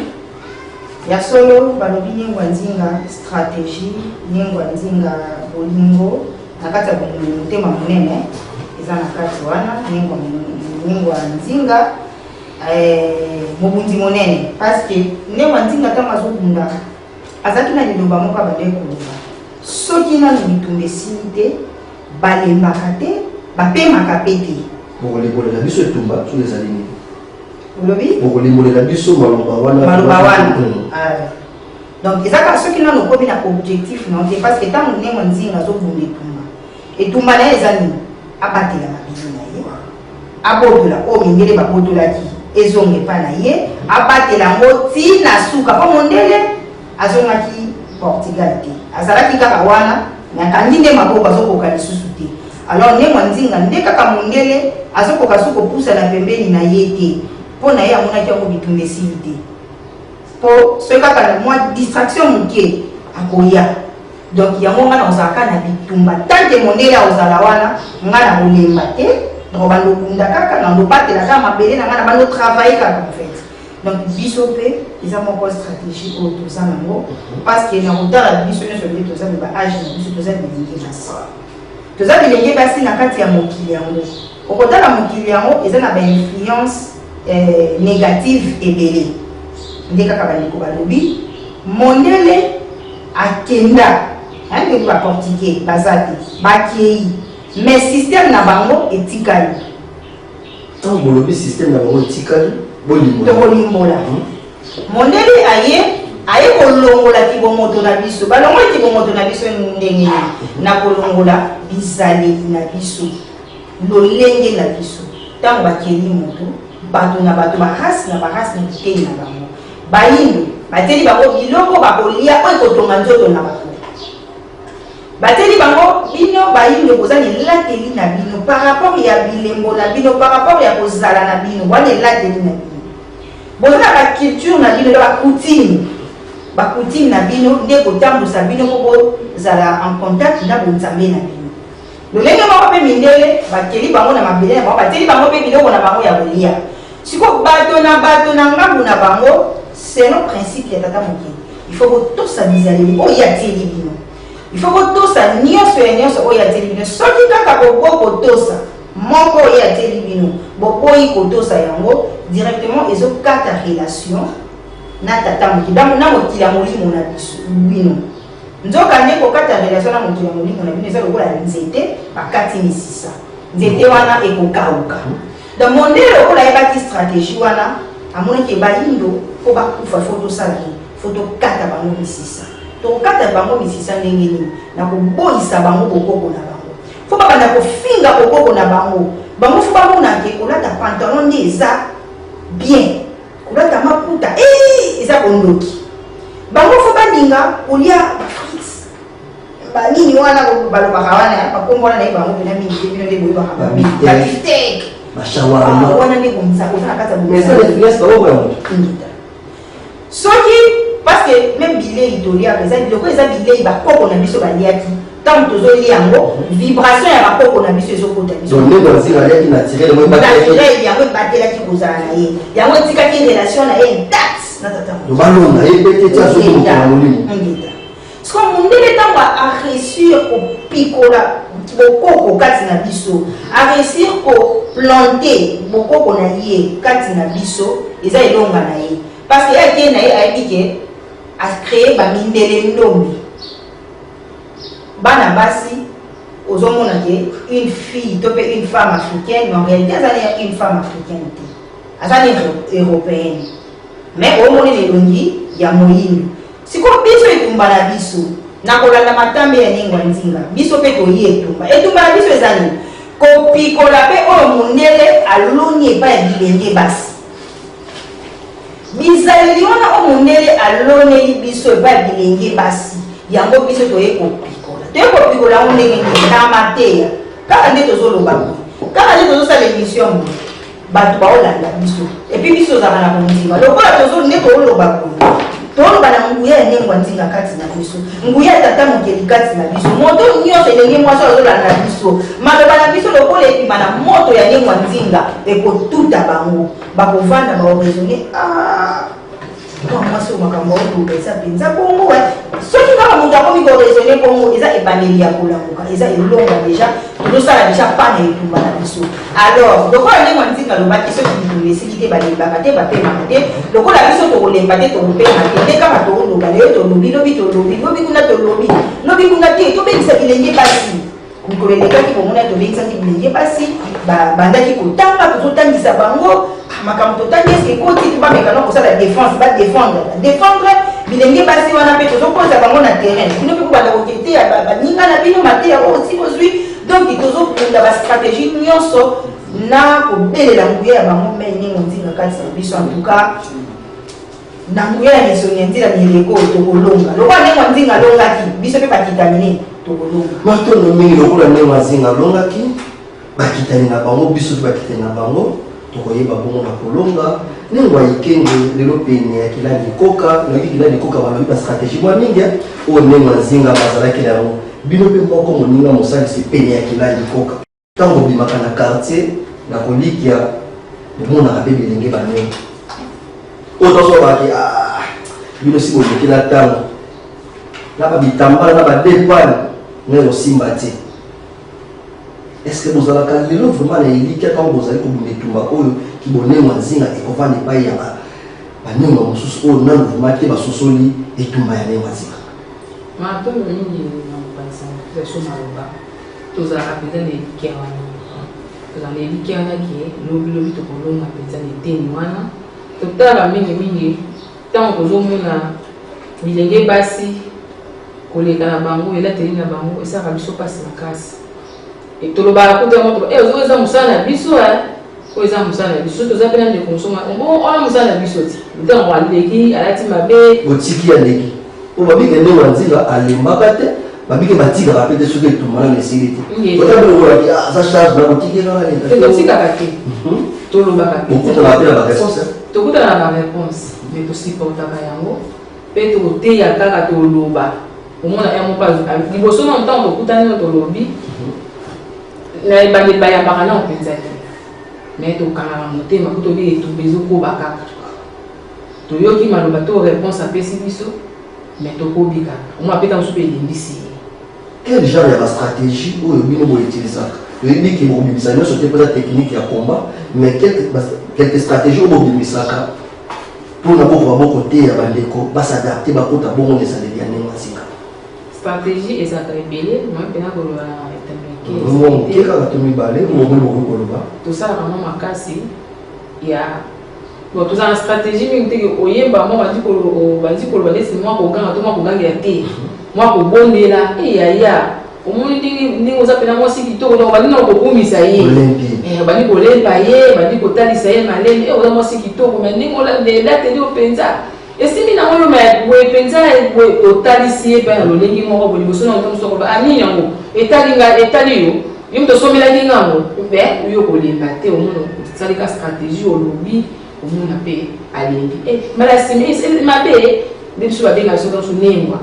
Ya solo balobi Nengwa Nzinga strategie, Nengwa Nzinga bolingo na kati ya bolingo motema monene eza na kati wana Nengwa, Nengwa Nzinga eh, mobundi monene parce que Nengwa Nzinga ntango azobunda azalaki na liloba moko abandaki koloba soki nanu bitumba esili te balembaka te bapemaka pe te. Bokolimbolela biso etumba soki ezali nini? Olobi? Bokolimbolela biso maloba wana. Maloba wana. Ah. Donc eza kaka soki nanu okomi na objectif na yo te parce que ntango Nengwa Nzinga azobunda etumba, etumba na ye eza nini? Abatela mabele na ye, abotola oyo mindele babotolaki ezonga epai na ye, abatela yango ti na suka mpo mondele azongaki Portugal te, azalaki kaka wana mais akangi nde maboko azokoka lisusu te. Alors Nengwa Nzinga nde kaka mondele azokoka su kopusana pembeni na ye te mpo na ye amonaki yango bitumba esili te, mpo soki kaka na mwa distraction moke akoya. Donc yango nga nakozala kaka na bitumba tant que mondele akozala wana, nga nakolemba te, nakobanda okunda kaka, nakobatela kaka mabele na nga, na bando travailler kaka en fait. Donc biso mpe eza moko stratégie oyo toza nango parce que na kotala biso nyonso nde toza na ba age na biso, toza bilenge basi, toza bilenge basi na kati ya mokili yango. Okotala mokili yango eza na ba influence négative ebele nde kaka bandeko balobi mondele akenda ndenge ba portugais baza te bakei, mais système na bango etikali. Ntango bolobi système na bango etikali, bolimbola. Tokolimbola. Mondele aye kolongola kibomoto na biso. Balongoli kibomoto na biso ndenge nini? Na kolongola bizaleli na biso, lolenge na biso. Ntango bakeli moto, bato na bato, barace na barace na biteni na bango, bayindo bateli bango biloko bakolia oyo ekotonga nzoto na bango. Bateli bango bino bayindo boza na elateli na bino par rapport ya bilembo na bino, par rapport ya kozala na bino, wana elateli na bino. Boza na ba culture na bino, na ba coutume, ba coutume na bino nde kotambusa bino mpo bozala en contact na bonzambe na bino. Lolenge moko mpe mindele bakeli bango na mabele na bango, bateli bango mpe biloko na bango ya kolia. Sikoyo bato na bato na ngambu na bango selon principe ya tata mokili, il faut botosa bizaleli oyo ye atieli bino, il faut botosa nyonso ya nyonso oyo atieli bino. Soki kaka bobo kotosa moko oyo atieli bino, boboyi kotosa yango directement, ezokata relation na tata mokili, na mokili ya molimo na biso bino. Nzoka nde kokata relation na mokili ya molimo na bino eza lokola nzete bakati misisa, nzete wana ekokauka. Donc mondele lokola ayebaki stratégie wana, amonaki bayindo mpo bakufa, fo tosala nini? Fo tokata bango misisa. Tokokata bango misisa ndenge nini? Na koboyisa bango bokoko na bango. Fo babanda kofinga bokoko na bango. Bango fo bamona ke kolata pantalon nde eza bien, kolata maputa eza bondoki. Bango fo balinga kolia bafrites banini wana balobaka wana, bakombo wana nayebi bango mpena mingi te, bino nde boyebaka babifteck bashawarma wana nde komisa oza na kati ya mais eza influence bango ya moto. Ingita. Soki parce que même bilei toliaka eza biloko, eza bilei bakoko na biso baliaki. Ntango tozolia yango, vibration ya bakoko na biso ezokota biso. Donc ndenge waziri aliaki naturel yango ebatelaki. Naturel yango ebatelaki kozala na ye, yango etikaki relation na ye intact na tata. Donc balonga ye mpe te ti azoki moto na molimo. Ingita. Siko mondele ntango aréussir kopikola bokoko kati na biso, aréussir koplante bokoko na ye kati na biso, eza elonga na ye parce que ye akei na ye ayebi ke acréer bamindele ndombi bana basi. Ozomona ke une fille to mpe une femme africaine, mais en réalité aza ne une femme africaine te, aza ne européenne, mais omoni na elongi ya moyindo. Sikoyo biso etumba na biso na kolanda matambe ya Nengwa Nzinga, biso mpe toyi etumba. Etumba na biso eza nini? Kopikola mpe oyo mondele aloni epai ya bilenge basi. Bizaleli wana oyo mondele aloneli biso epai ya bilenge basi, yango biso toye kopikola. Toye kopikola yango ndenge nini? Na mateya. Kaka nde tozoloba boye, kaka nde tozosala émission boye, bato baolanda biso. Et puis biso tozalaka na kondima. Lokola tozo nde tooloba boye, toloba na nguya ya Nengwa Nzinga kati na biso, nguya ya Tata Mokeli kati na biso. Moto nyonso, elenge mwasi oyo azolanda biso, maloba na biso lokola ebima na moto ya Nengwa Nzinga, ekotuta bango, bakovanda bakoraisonne. Ah, mwana mwasi oyo makambo aoloba eza mpenza bongo. Soki kaka moto akomi koraisonne bongo, eza ebandeli ya kolamuka, eza elonga déjà. Tozosala déjà pa na etumba na biso. Alors lokola Ndenge Nzinga alobaki, soki bitumba esili te, balembaka te, bapemaka te. Lokola biso tokolemba te, tokopema te, nde kaka tooloba lelo, tolobi lobi, tolobi lobi kuna, tolobi lobi kuna te. Tobengisa bilenge basi. Mikolo elekaki, bomona, tobengisaki bilenge basi, bandaki kotanga, tozotangisa bango makambo totangi, eske ekoti? Bamekana kosala défense, badéfendre, badéfendre. Bilenge basi wana mpe tozokonza bango na terrain. Bino mpe kobanda koketeya baninga na bino mateya oyo osi bozwi. Donc tozokunda bastratégie nyonso na kobelela nguya ya bango. Me Ndenge Nzinga kati na biso, en tout cas na nguya ya misoni ya nzela mieleko, tokolonga. Lokola Ndenge Nzinga alongaki, biso mpe bakitamine tokolonga. Matondo mingi. Lokola Ndenge Nzinga alongaki bakitani na bango, biso mpe bakitani na bango tokoyeba bongo na kolonga. Ndenge Ikenge, lelo pene ya Kilali Koka, nayoki Kilali Koka balobi bastratégie mwa mingi oyo Ndenge Nzinga bazalaki na yango. Bino mpe moko moninga mosalisi pene ya Kilali Koka, ntango bobimaka na quartier na kolikia, bomonaka mpe bilenge banene oyo tozobaki: "Bino si bolekela ntango na babitambala na badepane na ekosimba te." Est ce que bozalaka lelo vraiment na elikya ntango bozali kobunda etumba oyo kibonengwa Nzinga ekovanda epai ya banengwa mosusu oyo nano vraiment te basosoli etumba ya Nengwa Nzinga? Matondo mingi na mopanzi biso maloba. Tozalaka mpenza na elikya wana, tozala na elikya wana ke lobilobi tokolonga mpenza na eteni wana. Totala mingimingi ntango tozomona bilenge basi koleka na bango, elateli na bango esalaka biso mpasi makasi. Tolobaka kuta yango: "Oyo eza mosala na biso, oyo eza mosala na biso." Toza mpe na ndeko mosusu: "Oyo mosala na biso ti ntango aleki, alati mabe." Botiki aleki po babike Ndenge Nzinga alembaka te, babike batikaka mpe te soki etumba nano esili te. Ota biloko aza charge na botiki kaka. Te, totikaka te, tolobaka. Okutanaka mpe na baréponse? Tokutana na baréponse, mais tosupportaka yango mpe tokoteya kaka, toloba. Omona ya moko liboso na ntango tokutani oyo tolobi na ebandeli, bayambaka nao mpenza te, mais tokangaka motema po tobi etumba ezokoba kaka. Toyoki maloba to réponse apesi biso, mais tokobi kaka. Omona mpe ntango mosusu mpe elembisi ye. Quel genre ya bastratégie oyo bino boutilisaka? Toyebi ke bobimisa nyonso te mpoza technique ya combat, mais quelques stratégie oyo bobimisaka mpona bokoka bokoteya bandeko bas'adapter, bakota bongo na ezaleli ya Ndenge Nzinga? Stratégie ezalaka ebele, moi mpena koloba na Mwa moke kaka to mibale oyo bokoki koloba. Tosalaka mwa makasi ya bon, tozala na stratégie mingi teke oyemba mwa bandi koloba neti mwa koganga to mwa kogangela te, mwa kobondela: "Eyaya, omoni ndenge ndenge oza mpena mwasi kitoko." Donc bandi na kokumisa ye, bandi kolemba ye, bandi kotalisa ye malemi: "Oza mwasi kitoko, mais ndenge elateli yo mpenza esimbi nango yo, mais boye mpenza boye." Otalisi ye mpe na lolenge moko boye liboso na moto mosusu akoloba: "A nini yango etali nga, etali yo, yo moto osomelaki ngango." Mpe yo kolemba te, omona osalika stratégie, olobi, omona mpe alembi. Mbala nsima mabe nde biso babengaka biso nyonso nengwa,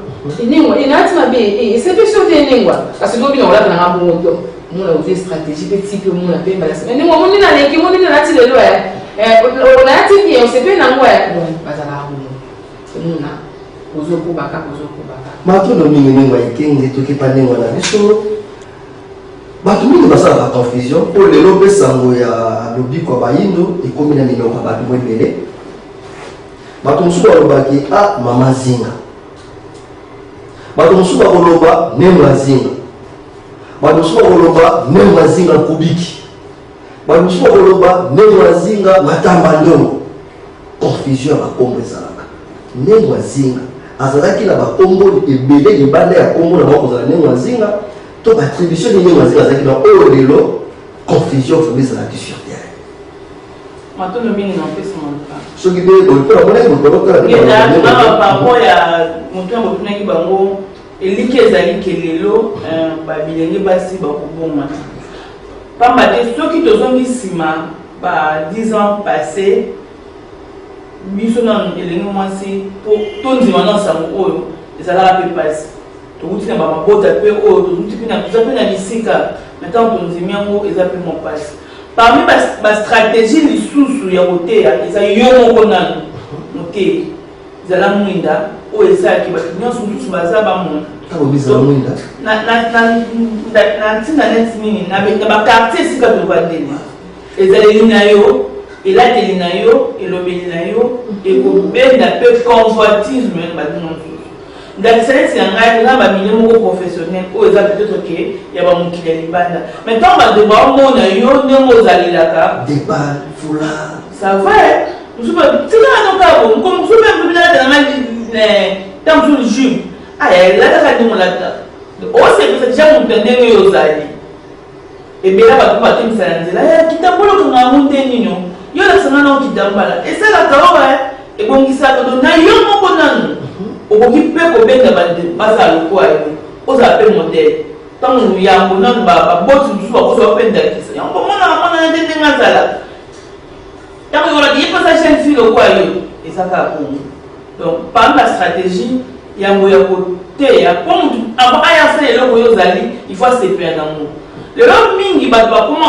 nengwa nati mabe esepe so te, nengwa kasi lobi na kolata nanga bongo. Omona ozwi stratégie mpe tipi, omona mpe mbala nsima nengwa moni naleki, moni nalati lelo, nalati bien, osepe nango. Donc bazalaka bongo, omona ozokobaka, ozokobaka. Matondo mingi, Ndenge Ekenge. Tokepa ndenge na biso, bato mingi basalaka confusion mpo lelo mpe sango ya lobiko ya bayindo ekomi na minoko ya bato mo ebele. Bato mosusu balobaki: "A mama Zinga." Bato mosusu bakoloba: "Nengwa Zinga." Bato mosusu bakoloba: "Nengwa Zinga Kubiki." Bato mosusu bakoloba: "Nengwa Zinga Matamba Ndongo." Confusion ya bakombo ezalaka. Nengwa Zinga azalaki na bakombo ebele libanda ya kombo na bango kozala Nengwa Zinga to baattribution nini Nengwa Zinga azalaki na oyo lelo confusion vraiment ezalaki sur terre? Matondo mingi na opesa maloba. Soki mpe mpo namonaki moto par rapport ya moto ya botunaki bango. Elikya ezali ke lelo ba bilenge basi bakobongwana. Pamba te soki tozongi nsima ba 10 ans passe, biso nanu elenge mwasi mpo tondima nanu sango oyo ezalaka mpe mpasi. Towuti na ba mabota mpe oyo towuti mpe na toza mpe na bisika, mais ntango tondimi yango eza mpe mwa mpasi. Parmi ba, ba strategie lisusu ya koteya eza yo moko nanu moteyi. Zala mwinda oyo esalaki bato nyonso mosusu baza bamona. Ntango bizala mwinda. Na, na, na, na, na ntina neti nini na, na bakartier esika tovandeli, ezaleli na yo, elateli na yo, elobeli na yo ekobenda mpe convoitisme na baninga mosusu. Ndakisa neti ya ngai, toza na bamilieu moko professionnel oyo eza peut-être ke ya bamokili ya libanda, mais ntango bato baomona yo ndenge ozalelaka, Depart, foulard. Ça va, eh? Mosusu ba tika nga kaka boye. Mokolo mosusu mpe mosusu nalata na ngai ntango mosusu jupe. Ah, elataka ndenge olata. Osepesa deja moto ya ndenge yo ozali. Ebela bato mpe batemisa na nzela. Ya kitambala okanga yango nde nini? Yo olakisa nga nao kitambala. Esalaka oyo eh? Ebongisaka do na yo moko nanu. Okoki mpe kobenda bandeko bazala lokola yo. Ozala mpe modèle. Ntango yambo nanu baboti mosusu bakozwa mpe ndakisa. Yango bomonaka mwana na te ndenge azalaka. Ntango ekolaki ye mposa jeune fille lokola yo eza kaka bongo. Donc parmi ba stratégie yambo ya koteya mpo motu avant aya asala eloko oyo ozali il faut asepela nango. Lelo mingi bato bakoma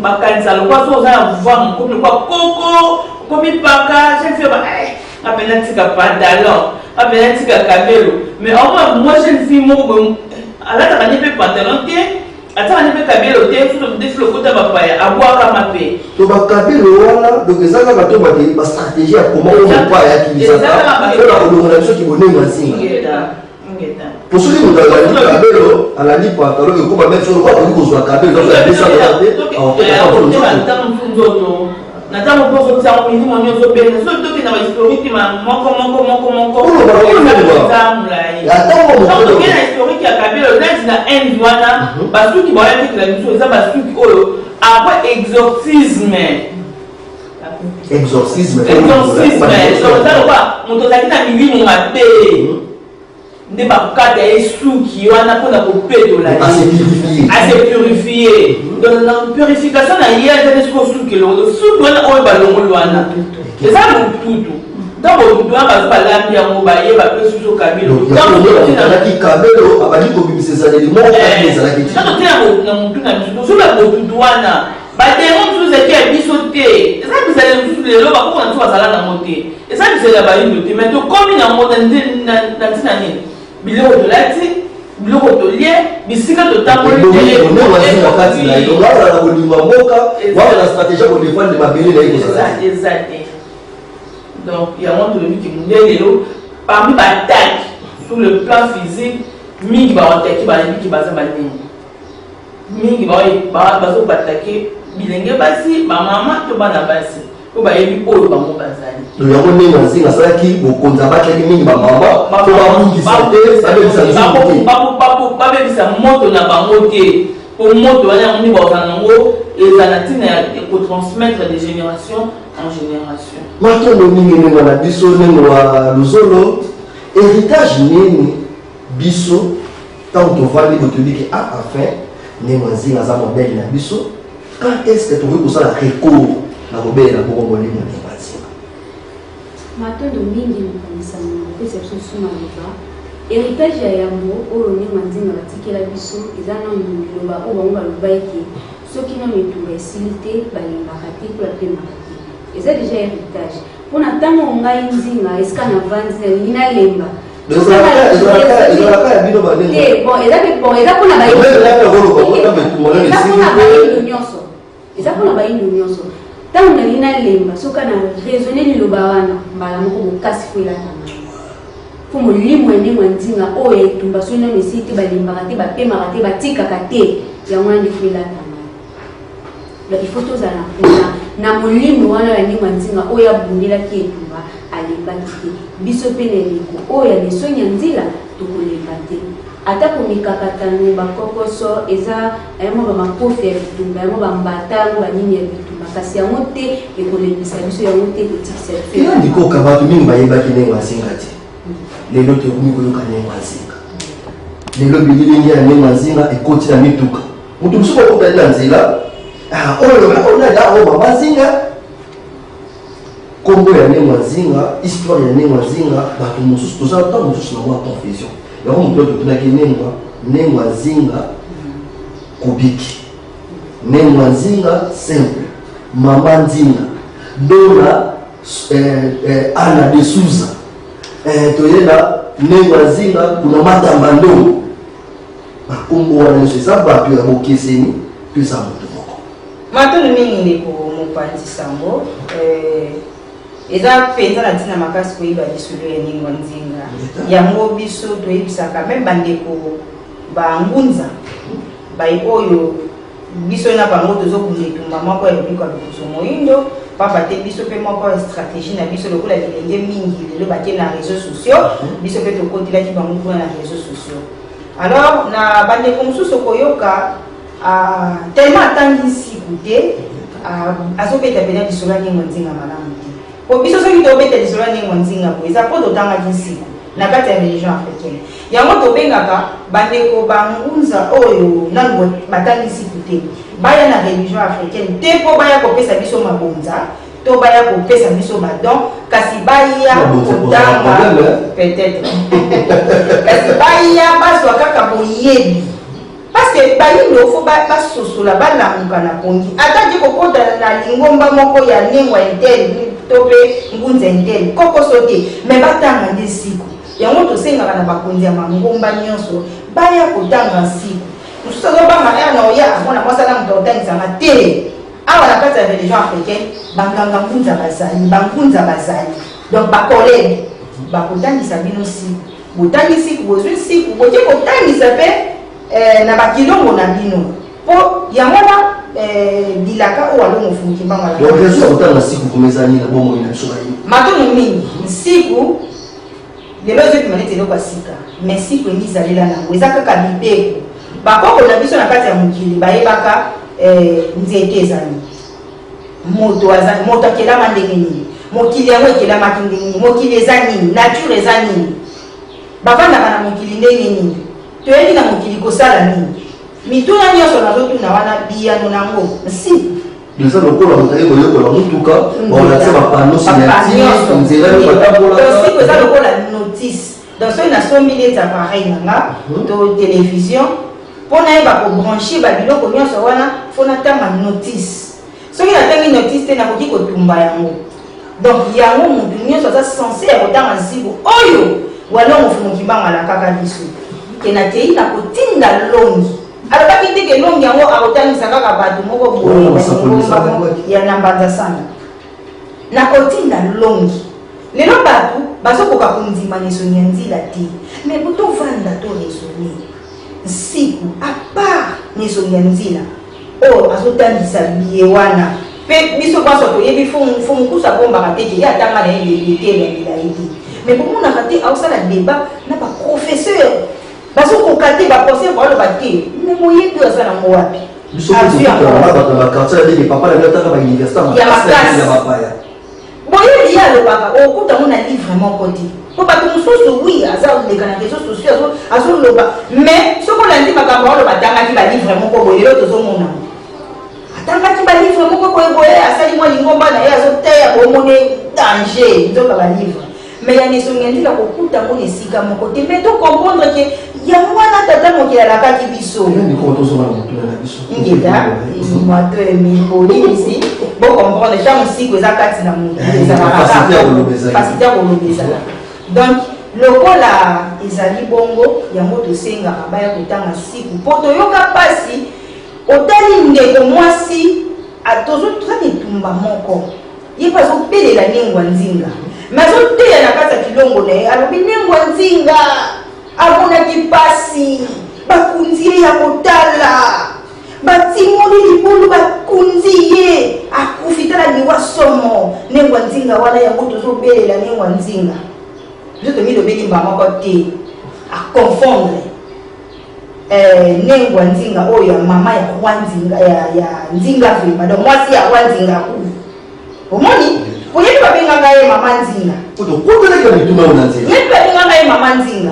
bakanisa lokola soki oza na pouvoir mokomi lokola koko okomi paka jeune fille ba eh, nga mpenza tika pantalon nga mpenza tika kabelo, mais omoi mwa jeune fille moko boye alataka nde mpe pantalon te, Atiaka nde mpe kabelo te, soki tobeti lokota bapaya, abwakama mpe. To ba kabelo wana, donc eza kaka to ba ba stratégie ya comment oyo mopaya akilisaka mpo na kolongola biso kibonengo ya nzinga. Po soki moto alandi kabelo, alandi pantalon, ekoma meme solo akoki kozwa kabelo, donc abesa te, akokota nzoto. Na ntango mpe ozotia yango milimo nyonso obenda soki tokenda ba historique ma moko moko moko moko eza molai ntango tokei na historique ya kabelo neti na Inde wana basuki baoya tekela biso eza basuki oyo après exorcisme, exorcisme, exorcisme, eza lokola moto azalaki na milimo mabe nde bakata ye suki wana mpona kopetola ye, ase purifie. Donc na purification na ye eza nde soki osuki elongo, suki wana oyo balongoli wana eza motutu. Ntango motutu wana bazo balambi yango, baye bapesi biso kabelo. Ntango kabelo abandi kobimisa ezaleli moko kati ezalaki te. Ntango tina na motu na biso tozoba botutu wana, bademo mosusu ezalaki ya biso te, eza bizaleli mosusu lelo bakoko na biso bazala nango te, eza bizaleli ya bayindo te, mais tokomi nango na ntina nini? Biloko tolati, biloko tolie, bisika totamboli. Kati na ye azala na kolinga mboka wana na stratégie ya kodefendre mabele na ye kozala eza te. Donc yango tolobi ke mondele lelo parmi baattaque sur le plan physique mingi baatake, bayebi ke baza banini mingi, bazobatake bilenge basi, bamama to bana basi, mpo bayebi oyo bango bazali. Yango ndenge Nzinga asalaki bokonzi, abatelaki mingi bamama po babungisa te, babebisa nzungu te, babebisa moto na bango te, po moto wana yango nde bazala nango, eza na ntina ya kotransmettre de génération en génération. Matondo mingi ndenge na biso ndenge wa Luzolo. Héritage nini biso ntango tovandi boye toyebi ke ah, enfin ndenge Nzinga aza modèle na biso, quand est ce que tokoki kosala recours na kobelela bongo molimo ndenge Nzinga? Matondo mingi mokanisa na kopesa biso lisusu maloba. Héritage ya yambo oyo ndenge Nzinga batikela biso eza nanu liloba oyo bango baloba eke soki nanu etumba esili te, balembaka te mpe bapemaka te. Eza déjà héritage mpona ntango ngai Nzinga esika navandi nalingi nalemba. Ezalaka ya bino bandenge te. Bon, eza mpe bon, eza mpona bayindo nyonso, eza mpona bayindo nyonso. Ntango nalingi nalemba, soki na raisonne liloba wana mbala moko, bokasi fo elata ngai, mpo molimo ya ndenge ya Nzinga oyo etumba soki nano esili te, balembaka te, bapemaka te, batikaka te, yango wana nde fo elata ngai. Donc il faut tozala na molimo wana ya ndenge ya Nzinga oyo abundelaki etumba, alembaki te. Biso mpe na eleko oyo ya lesoni ya nzila tokolemba te, atako mikakatano, bakokoso eza yango, bamakofi ya bitumba yango, bambata yango, banini ya bitumba, kasi yango te ekolembisa biso, yango te ekotikisa biso. Ela ndikoka bato mingi bayebaki ndenge Nzinga te, lelo tokomi koyoka ndenge Nzinga. Lelo bililingi ya Nengwa Nzinga ekoti na mituka. Moto mosusu akokutani na nzela, ah, oyo oyo nani, ah, oyo mama Nzinga. Kombo ya Nengwa Nzinga, histoire ya Nengwa Nzinga, bato mosusu toza ntango mosusu na mwa confusion. Yango moto oyo totunaki Nengwa, Nengwa Nzinga Kubiki, Nengwa Nzinga simple, mama Nzinga, Dona Anna de Souza. Toye na Nengwa Nzinga kuna Matamba Ndongo. Bakombo wana nyonso eza bato ya bokeseni to eza moto moko? Matondo mingi ndeko mopanzi sango. Eza mpenza na ntina makasi koyeba lisolo ya Nengwa Nzinga. Yango biso toyebisaka meme bandeko bangunza bai oyo biso na bango tozobunda etumba moko ya lobiko ya loposo moindo, pamba te biso mpe moko ya stratégie na biso lokola bilenge mingi lelo bake na réseaux sociaux, biso mpe tokotelaki bango kuna na réseaux sociaux. Alors na bandeko mosusu okoyoka tellement atangi nsiku te, azobeta mpena lisolo ya Nengwa Nzinga malamu te. Po biso soki tobeta lisolo ya Nengwa Nzinga boye, eza mpo totangaki nsiku na kati ya religion africaine. Yango tobengaka bandeko bangunza oyo nanu batangi nsiku te baya na religion africaine te mpo baya kopesa biso mabonza to baya kopesa biso badon, kasi baya kotanga peut-être, kasi baya bazwa kaka boyebi, parce que bayindo fo basosola, balamuka na pongi. Ata ke kokota na lingomba moko ya Nengwa intel to mpe ngunza intel kokoso te, me batanga nde siku. Yango tosengaka na bakonzi ya mangomba nyonso baya kotanga nsiku. Mosusu azobanga ere na oya amona mwasi ana moto akotangisanga te. Awa na kati ya religion africaine, banganga ngunza bazali, bangunza bazali, donc bacollègue bakotangisa bino nsiku. Botangi nsiku, bozwi nsiku, boke kotangisa mpe na bakilongo na bino, mpo yango wana bilaka oyo alongo fumuki mbango. Donc raison ya kotanga nsiku koma eza nini na bomoi na biso bayi? Matono mingi. Nsiku lelo ezobima neti eloko ya sika, mais nsiku emizalela nango eza kaka mibeko. Bakoko na biso na kati ya mokili bayebaka nzete ezali moto, aza moto akelama ndenge nini, mokili yango ekelamaki ndenge nini, mokili eza nini, nature eza nini, bavandaka na mokili ndenge nini, toyebi na mokili kosala nini. Mituna nyonso nazotuna wana, biyano nango nsiku. Eza lokola moto aye koyekola motuka, baolakisa bapanneau signature, nzela oyo batambolaka. Nsiku eza lokola notice. Donc soki nasombi neti appareil na nga to télévision, mpo nayeba kobranche babiloko nyonso wana, fo natanga notice. Soki natangi notice te, nakoki kotumba yango. Donc yango motu nyonso aza censé ya kotanga nsiku oyo Walongo Fumu Kimbangu alakaka biso ke nakei na kotinda longi. Alobaki te ke longi yango akotangisa kaka bato moko boye Wana na basakoli lingomba ezalaki moko wapi? ya na Mbanza Sanga. Nakotinda longi. Lelo bato bazokoka kondima na esoni ya nzila te, mais po tovanda to raisonne nsiku à part na esoni ya nzila oyo azotangisa biye wana, mpe biso banso toyebi fo mokusu abombaka te ke ye atanga na ye letele ya milai te, mais bomonaka te aosala débat na baprofesseur, bazokoka te, baprofesseur baoloba te, me moyebi oyo aza nango wapi? Biso Azwi yango tokutana na wapi? bato na baquartier ya ndenge papa na bino atanga bauniversité Ya makasi. ya bapaya. Boyebi ye alobaka okuta ngo na livre moko te, po bato mosusu wi aza leka na réseau sociaux azoloba, mais soki olandi makambo aloba, atangaki balivre moko boye. Lelo tozomona atangaki balivre moko boye boye, asali mwa lingomba na ye, azoteya, bomone danger, nzoka balivre mais ya nesongi ya nzela kokuta ngo na esika moko te. Mais tocomprendre ke yango wana tata mokili alakaki biso. Ndeko, tozonga na motuna na biso. Ngeta moto emibolibisi, bocomprendre ntango siku eza kati na motu. Capacité ya koloba ezali. Capacité ya koloba ezalaka. Donc lokola ezali bongo, yango tosengaka baya kotanga siku, mpo toyoka mpasi. Otali ndeko mwasi, toza na etumba moko, ye mpe azobelela Nengwa Nzinga, me azoteya na kati ya kilongo na ye, alobi Nengwa Nzinga amonaki mpasi, bakunzi ye ya kotala, batimoli libulu, bakunzi ye, akufi, tala liwa somo. Nengwa Nzinga wana, yango tozobelela Nengwa Nzinga. Biso tomilobeli mba moko te, aconfondre Nengwa Nzinga oyo ya mama ya roi Nzinga, ya Nzinga vrema, donc mwasi ya roi Nzinga kuvu. Omoni, oyebi babengaka ye mama Nzinga. Po tokutanaki na mituna oyo na nzela. Yebi babengaka ye mama Nzinga.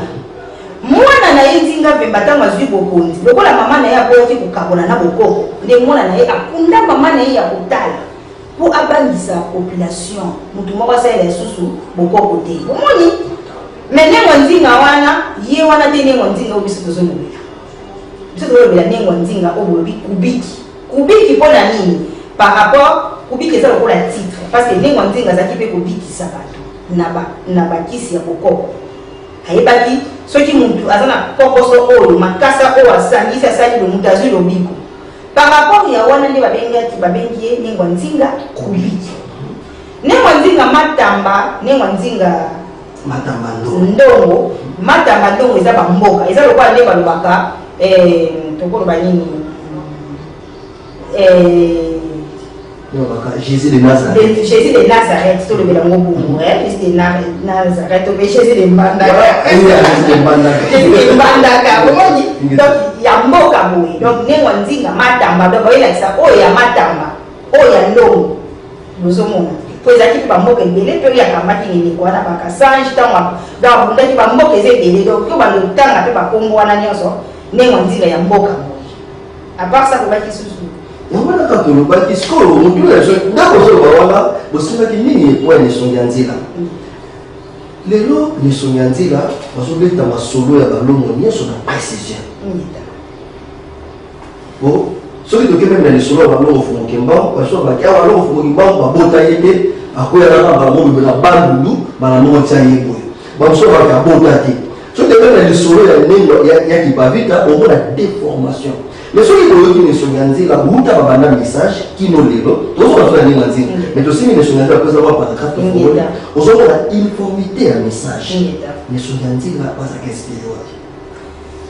Mwana na ye Nzinga Vemba ntango azwi bokonzi, lokola mama na ye aboyaki kokabola na bokoko, nde mwana na ye akunda mama na ye ya kotala mpo abangisa population, moto moko asalela lisusu bokoko te. Omoni? Mais Nengwa Nzinga wana, ye wana te Nengwa Nzinga oyo biso tozolobela. Biso tozolobela Nengwa Nzinga oyo bolobi Kubiki. Kubiki mpo na nini? Par rapport, Kubiki eza lokola titre, parce que Nengwa Nzinga azalaki mpe kobikisa bato na bakisi ya bokoko. Ayebaki soki mutu aza na kokoso oyo makasa oyo asangisi asali boye mutu azui lobiko. Par rapport ya wana nde babengaki babengi ye Nengwa Nzinga Kubiki. Nengwa Nzinga Matamba, Nengwa Nzinga Matamba Ndongo. Ndongo, Matamba Ndongo eza ba mboka, eza lokola nde balobaka eh, tokoloba nini eh, Jésus de Nazareth. Jésus de Nazareth, tolobela yango bongo, eh, Jésus de Nazareth, obe Jésus de Mbandaka. Jésus de Mbandaka. Jésus de Mbandaka, omoni? Donc ya mboka boye. Donc Nengwa Nzinga Matamba, donc oyelakisa oyo ya Matamba, oyo ya Ndongo. Bozomona. Po ezalaki mpe bamboka ebele mpe oyo akambaki na eleko wana bakasange ntango donc abundaki bamboka eza ebele donc to bando tanga mpe bakombo wana nyonso Nengwa Nzinga ya mboka boye. À part ça lobaki susu. Yango wana kaka tolobaki sikoyo motu oyo azo ndako ozoloba wana bosimbaki nini epo ya lisongi ya nzela lelo lisongi ya nzela bazobeta masolo ya balongo nyonso na précision po soki toke meme na lisolo ya balongo fumokimbangu baso baki awa balongo fumokimbangu babota ye te akweyaka bango mobimba na bandundu bala moko tia ye boye bamosusu baki abota te Soki tokomi na lisolo ya ndenge ya Kipavita, omona deformation. Mais soki toyoki misongi ya nzela wuta babanda message kino lelo, tozonga so na ndenge ya nzela. Mais tosimbi misongi ya nzela mpo eza mwa paragraphe tofongoli, ozomona uniformité ya message. Misongi ya nzela bazalaka inspiré wapi?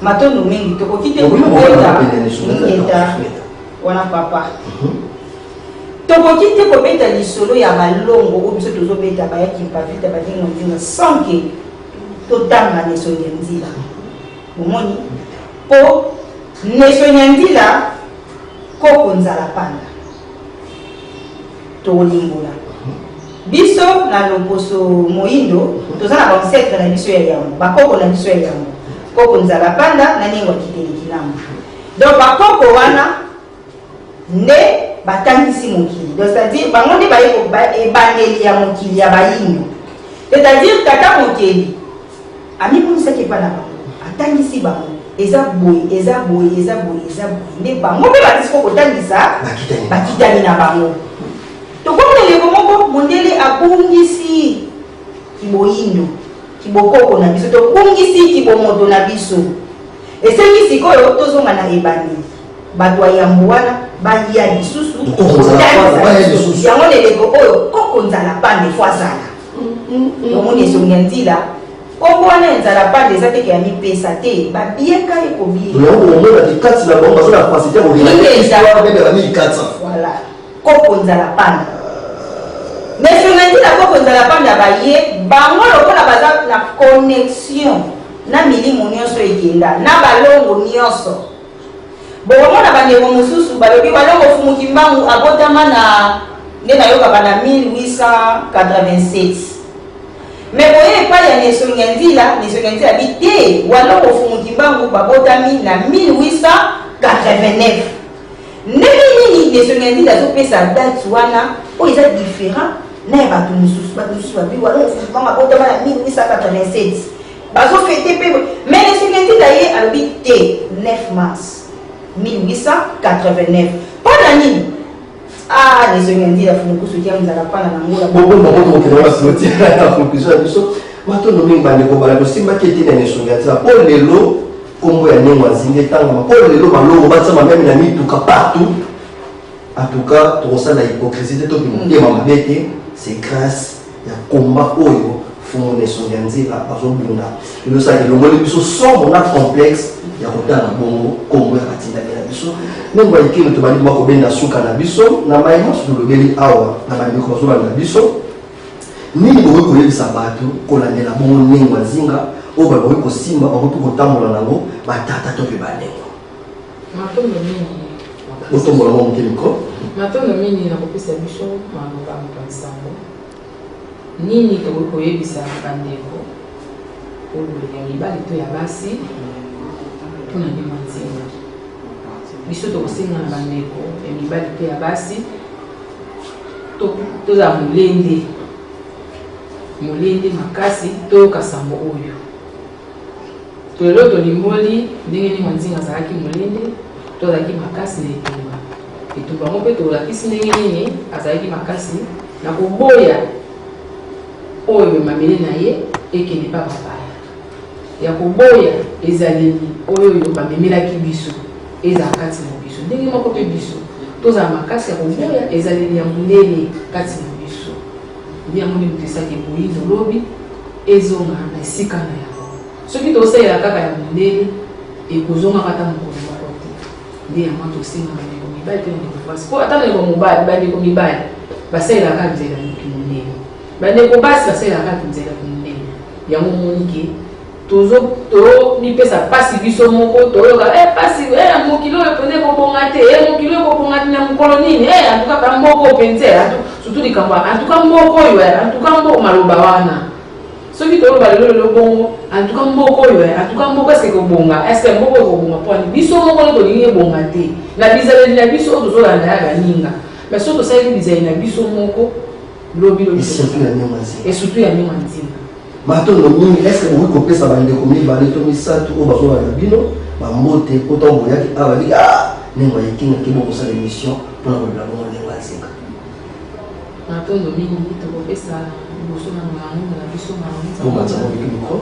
Matondo mingi tokoki te kobeta ingeta wana papa. Tokoki te kobeta lisolo ya balongo oyo biso tozobeta baya Kimpavita ba Ndingo Ndinga sans que totanga Nesongi ya Nzila. Bomoni? Po Nesongi ya Nzila koko nzala panda. Tokolimbola. Biso na loposo moindo toza na ba ancêtre na biso ya yambo, bakoko na biso ya yambo. Koko nzala panda na Nengwa Kitele Kinambo. Donc bakoko wana nde batangisi mokili donc c'est à dire bango nde baye ebandeli ya mokili ya bayindo c'est à dire tata mokeli amimonisaki epai na bango atangisi bango eza boye eza boye eza boye eza boye nde bango mpe batisi ko kotangisa bakitani na bango tokomi na eleko moko mondele abungisi kiboyindo kibokoko na biso tobungisi kibomoto na biso esengi sikoyo tozonga na ebandeli Bato ya yambo wana baya lisusu kotalisa biso yango na eleko oyo koko nzala pande fo azala. Omoni esongi ya nzila kombo wana ya nzala pande eza teke ya mipesa te babieka ye kobieka. Yango omona ke kati na bango baza na capacité ya korelate histoire meme ya 1400. Voilà koko nzala panda. Mais esongi ya nzila koko nzala panda baye bango lokola baza na connexion na milimo nyonso ekenda na balongo nyonso. Bokomona ba ndeko mosusu balobi Walongo Fumu Kimbangu abotama na nde nayokaka na 1887. Mais boye epai ya Nesongi ya Nzila, Nesongi ya Nzila abi te Walongo Fumu Kimbangu babotami na 1889. Ndenge nini Nesongi ya Nzila azopesa date wana oyo eza different na ya bato mosusu? Bato mosusu babi Walongo Fumu Kimbangu abotama na 1887. Bazo fete pe mais le Tshisekedi ye alobi te 9 mars 1889 pona nini? Ah les Onyandi la Fumukusu kia mzala pana na ngola. Bongo bango tokokende wana sima ti na conclusion ya biso. Matondo mingi bandeko bala tosimbaki eteni ya misongi ya ntina mpo lelo nkombo ya Nengwa Nzinga etangama mpo lelo balongo batiama meme na mituka partout. En tout cas tokosala hypocrisie te to motema mabe te, c'est grâce ya combat oyo Fumu na Esongi ya Nzila bazobunda elosaka elongoli biso somo na complexe ya kotala bongo kombo ya batindami na biso ndenge bayikino tobandi mwa kobenda suka na biso na mai nyonso tolobeli awa na bandeko bazolanda biso nini bokoki koyebisa bato kolandela bongo ndenge ya nzinga oyo bakoki kosimba bakoki kotambola nango batata to mpe bandeko Matondo mingi. Botombola mwa moke micro. Matondo mingi na kopesa biso maloba mopanzi sango. Nini tokoki koyebisa bandeko? Olobela ya mibali to ya basi mpo na Ne Muanda Nsemi. Biso tokosenga na bandeko ya mibali to ya basi tozala molende, molende makasi, toyoka sango oyo. Lelo tolimboli ndenge Ne Muanda Nzinga azalaki molende to azalaki makasi na etumba. Etumba yango mpe tolakisi ndenge nini azalaki makasi na koboya oyo mabele na ye ekende pa bapaya, ya koboya ezaleli oyo oyo bamemelaki biso ezala kati na biso. Ndenge moko mpe biso tozala makasi ya koboya ezaleli ya mondele kati na biso. Nde yango nde moto esaki boyindo lobi ezonga na esika na yango. Soki tosalela kaka ya mondele, ekozongaka ata mokolo moko te. Nde yango tosenga bandeko mibali mpe bandeko basi, mpo ata bandeko mobali, bandeko mibali basalelaka kaka bizaleli ya mokili mondele, bandeko basi basalelaka kaka bizaleli ya mondele. Yango omoni ke tozo tomipesa pasi biso moko, toyoka pasi mokili oyo mpenza ekobonga te, mokili oyo ekobonga te na mokolo nini, en tout cas ba mboka oyo mpenza, surtout likambo ya en tout cas mboka oyo, en tout cas mboka, maloba wana soki toloba lelo lelo bongo, en tout cas mboka oyo, en tout cas mboka est-ce ekobonga, est-ce que mboka oyo ekobonga? Mpo ani biso moko nde tolingi ebonga te na bizaleli na biso oyo tozolanda ya baninga. Mais soki tosaleli bizaleli na biso moko, lobi lobi Et surtout ya Ne Muanda Nzinga. Et surtout ya Ne Muanda Nzinga. Matondo mingi. Est ce que bokoki kopesa bandeko mibale to misato oyo bazolanda bino bambote, po ntango boyaki awa babiki ah ndenge bayekinga ke bokosala émission mpona kolobela bongo Ne Muanda Nzinga? Matondo mingi. Tokopesa liboso na ngonga na biso. Bomatisa mobiki micro.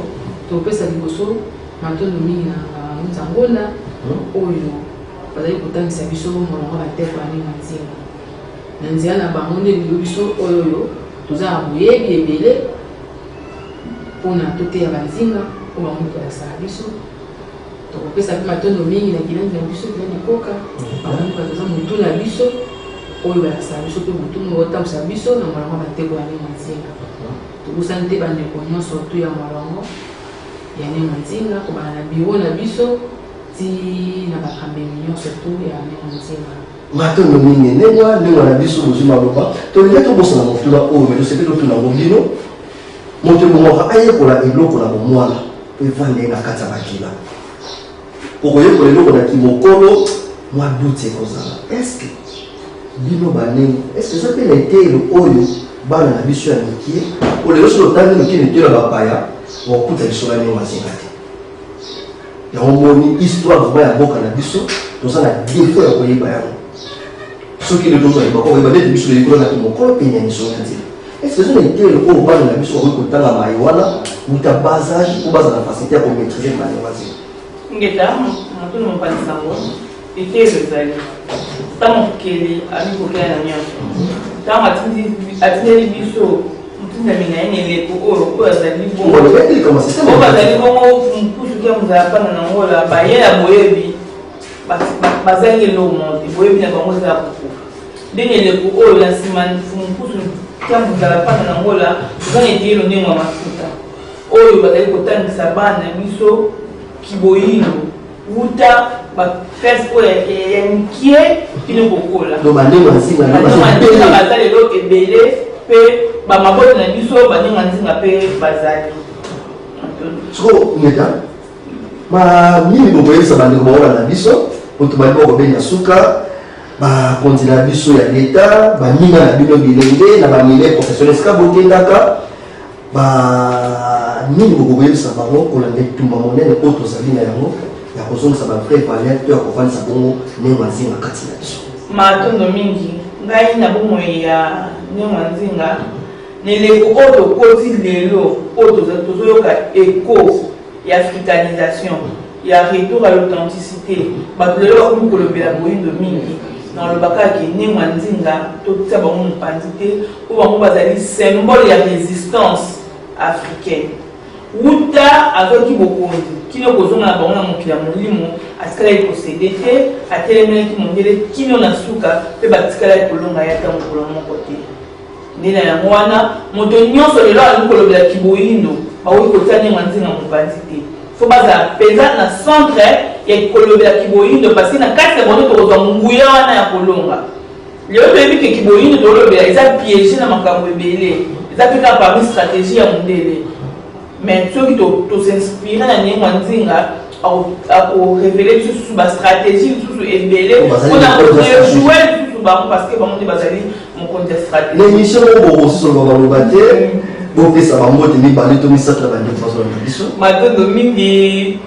Tokopesa liboso matondo mingi na Ngunza Ngonda oyo bazali kotangisa biso molongo bateko ya Ne Muanda Nzinga. Na nzela na bango nde lelo biso oyo oyo toza na boyebi ebele mpona toteya banzinga oyo bango nde balakisaka biso. Tokopesa mpe matondo mingi na kilandi na biso, kilandi koka, bango nde bato baza motu na biso oyo balakisaka biso mpe motu moko otambwisa biso na molongo ya bateko ya Ne Muanda Nzinga. Tobosani te bandeko nyonso tu ya molongo ya Ne Muanda Nzinga, kobanda na biro na biso ti na bakambeli nyonso tu ya Ne Muanda Nzinga. Matondo mingi ndengwa ndengwa na biso. Bozwi maloba, tolingi tobosana motuna oyo, me tosepeli totuna yango bino. Moto ebongwaka ayekola eloko na bomwana po evanda ye na kati ya makila. Okoyekola eloko na kimokolo, mwa doute ekozala. Est-ce bino banengo, est-ce eza mpe na eteyelo oyo bana na biso ya mikie, oyo lelo soki otangi noki na eteyelo ya bapaya, okokuta lisolo ya Ne Muanda Nzinga te? Yango moni histoire vraiment ya mboka na biso, toza na défaut ya koyeba yango. Soki lelo tozwa libako koyeba neti biso toyekola na kimokolo pene ya misolo ya nzela, est ce que eza na eteyelo oyo bana na biso bakoki kotanga maye wana wuta bas âge po bazala na facilité ya komaîtrise maye wana? Ngeta motuna mopanzi sango. Eteyelo ezali ntango mokeli amikokela na nyonso, ntango atindeli biso motindami na ye na eleko oyo oyo azali bongo, oyo bazali bongo mpusu kia mozala mpana na ngola baye na boyebi, bazangi eloko moko te, boyebi na bango eza ya kokoka. Ndenge eleko oyo na nsima mpusu kia mozala mpana na ngola, toza na eteyelo ndenge ya mafuta oyo bazali kotangisa bana biso kiboyindo wuta baklase oyo ya mikie kino kokola. Bandenge nzinga. Nzinga baza lelo ebele, mpe bamabota na biso bandenga nzinga mpe bazali. Siko ngeta ma nini bokoyebisa bandeko baola na biso po tobali bokobenda suka, bakonzi na biso ya leta, baninga na bino bilenge na bamilieu professionnel esika bokendaka, ba nini bokokoyebisa bango kolanda etumba monene oyo tozali na yango ya kozongisa ba vrai valeur to ya kovandisa bongo Ne Muanda Nzinga kati na biso? Matondo mingi. Ngai na bomoi ya Ne Muanda Nzinga, na eleko oyo tokoti lelo oyo, tozoyoka écho ya africanisation, ya retour à l'authenticité. Bato lelo bakomi kolobela boyindo mingi. Nalobaka ke Ne Muanda Nzinga, totia bango mopanzi te, mpo bango bazali symbole ya résistance africaine. Wuta azwaki bokonzi kino kozonga na bango na mokili ya molimo, atikalaki kosede te, atelemelaki mondele kino na suka, mpe batikalaki kolonga ye ata mokolo moko te. Nde na yango wana, moto nyonso lelo alingi kolobela kiboyindo, bakoki kotia Ne Muanda Nzinga mopanzi te. Fo bazala mpenza na centre ya kolobela kiboyindo, parce que na kati ya bango tokozwa nguya wana ya kolonga. Lelo toyebi ke kiboyindo tolobela eza piège na makambo ebele, eza mpe kaka parmi stratégie ya mondele. Mais soki tosinspire na Nengwa Nzinga, akorevele biso susu bastratégie lisusu ebele mpona kodejoue lisusu bango, parce que bango nde bazali mokonzi ya stratégie. L'émission moko bokosisoloba baloba te, bopesa bambote mibale to misato na bandeko bazolanda biso. Matondo mingi.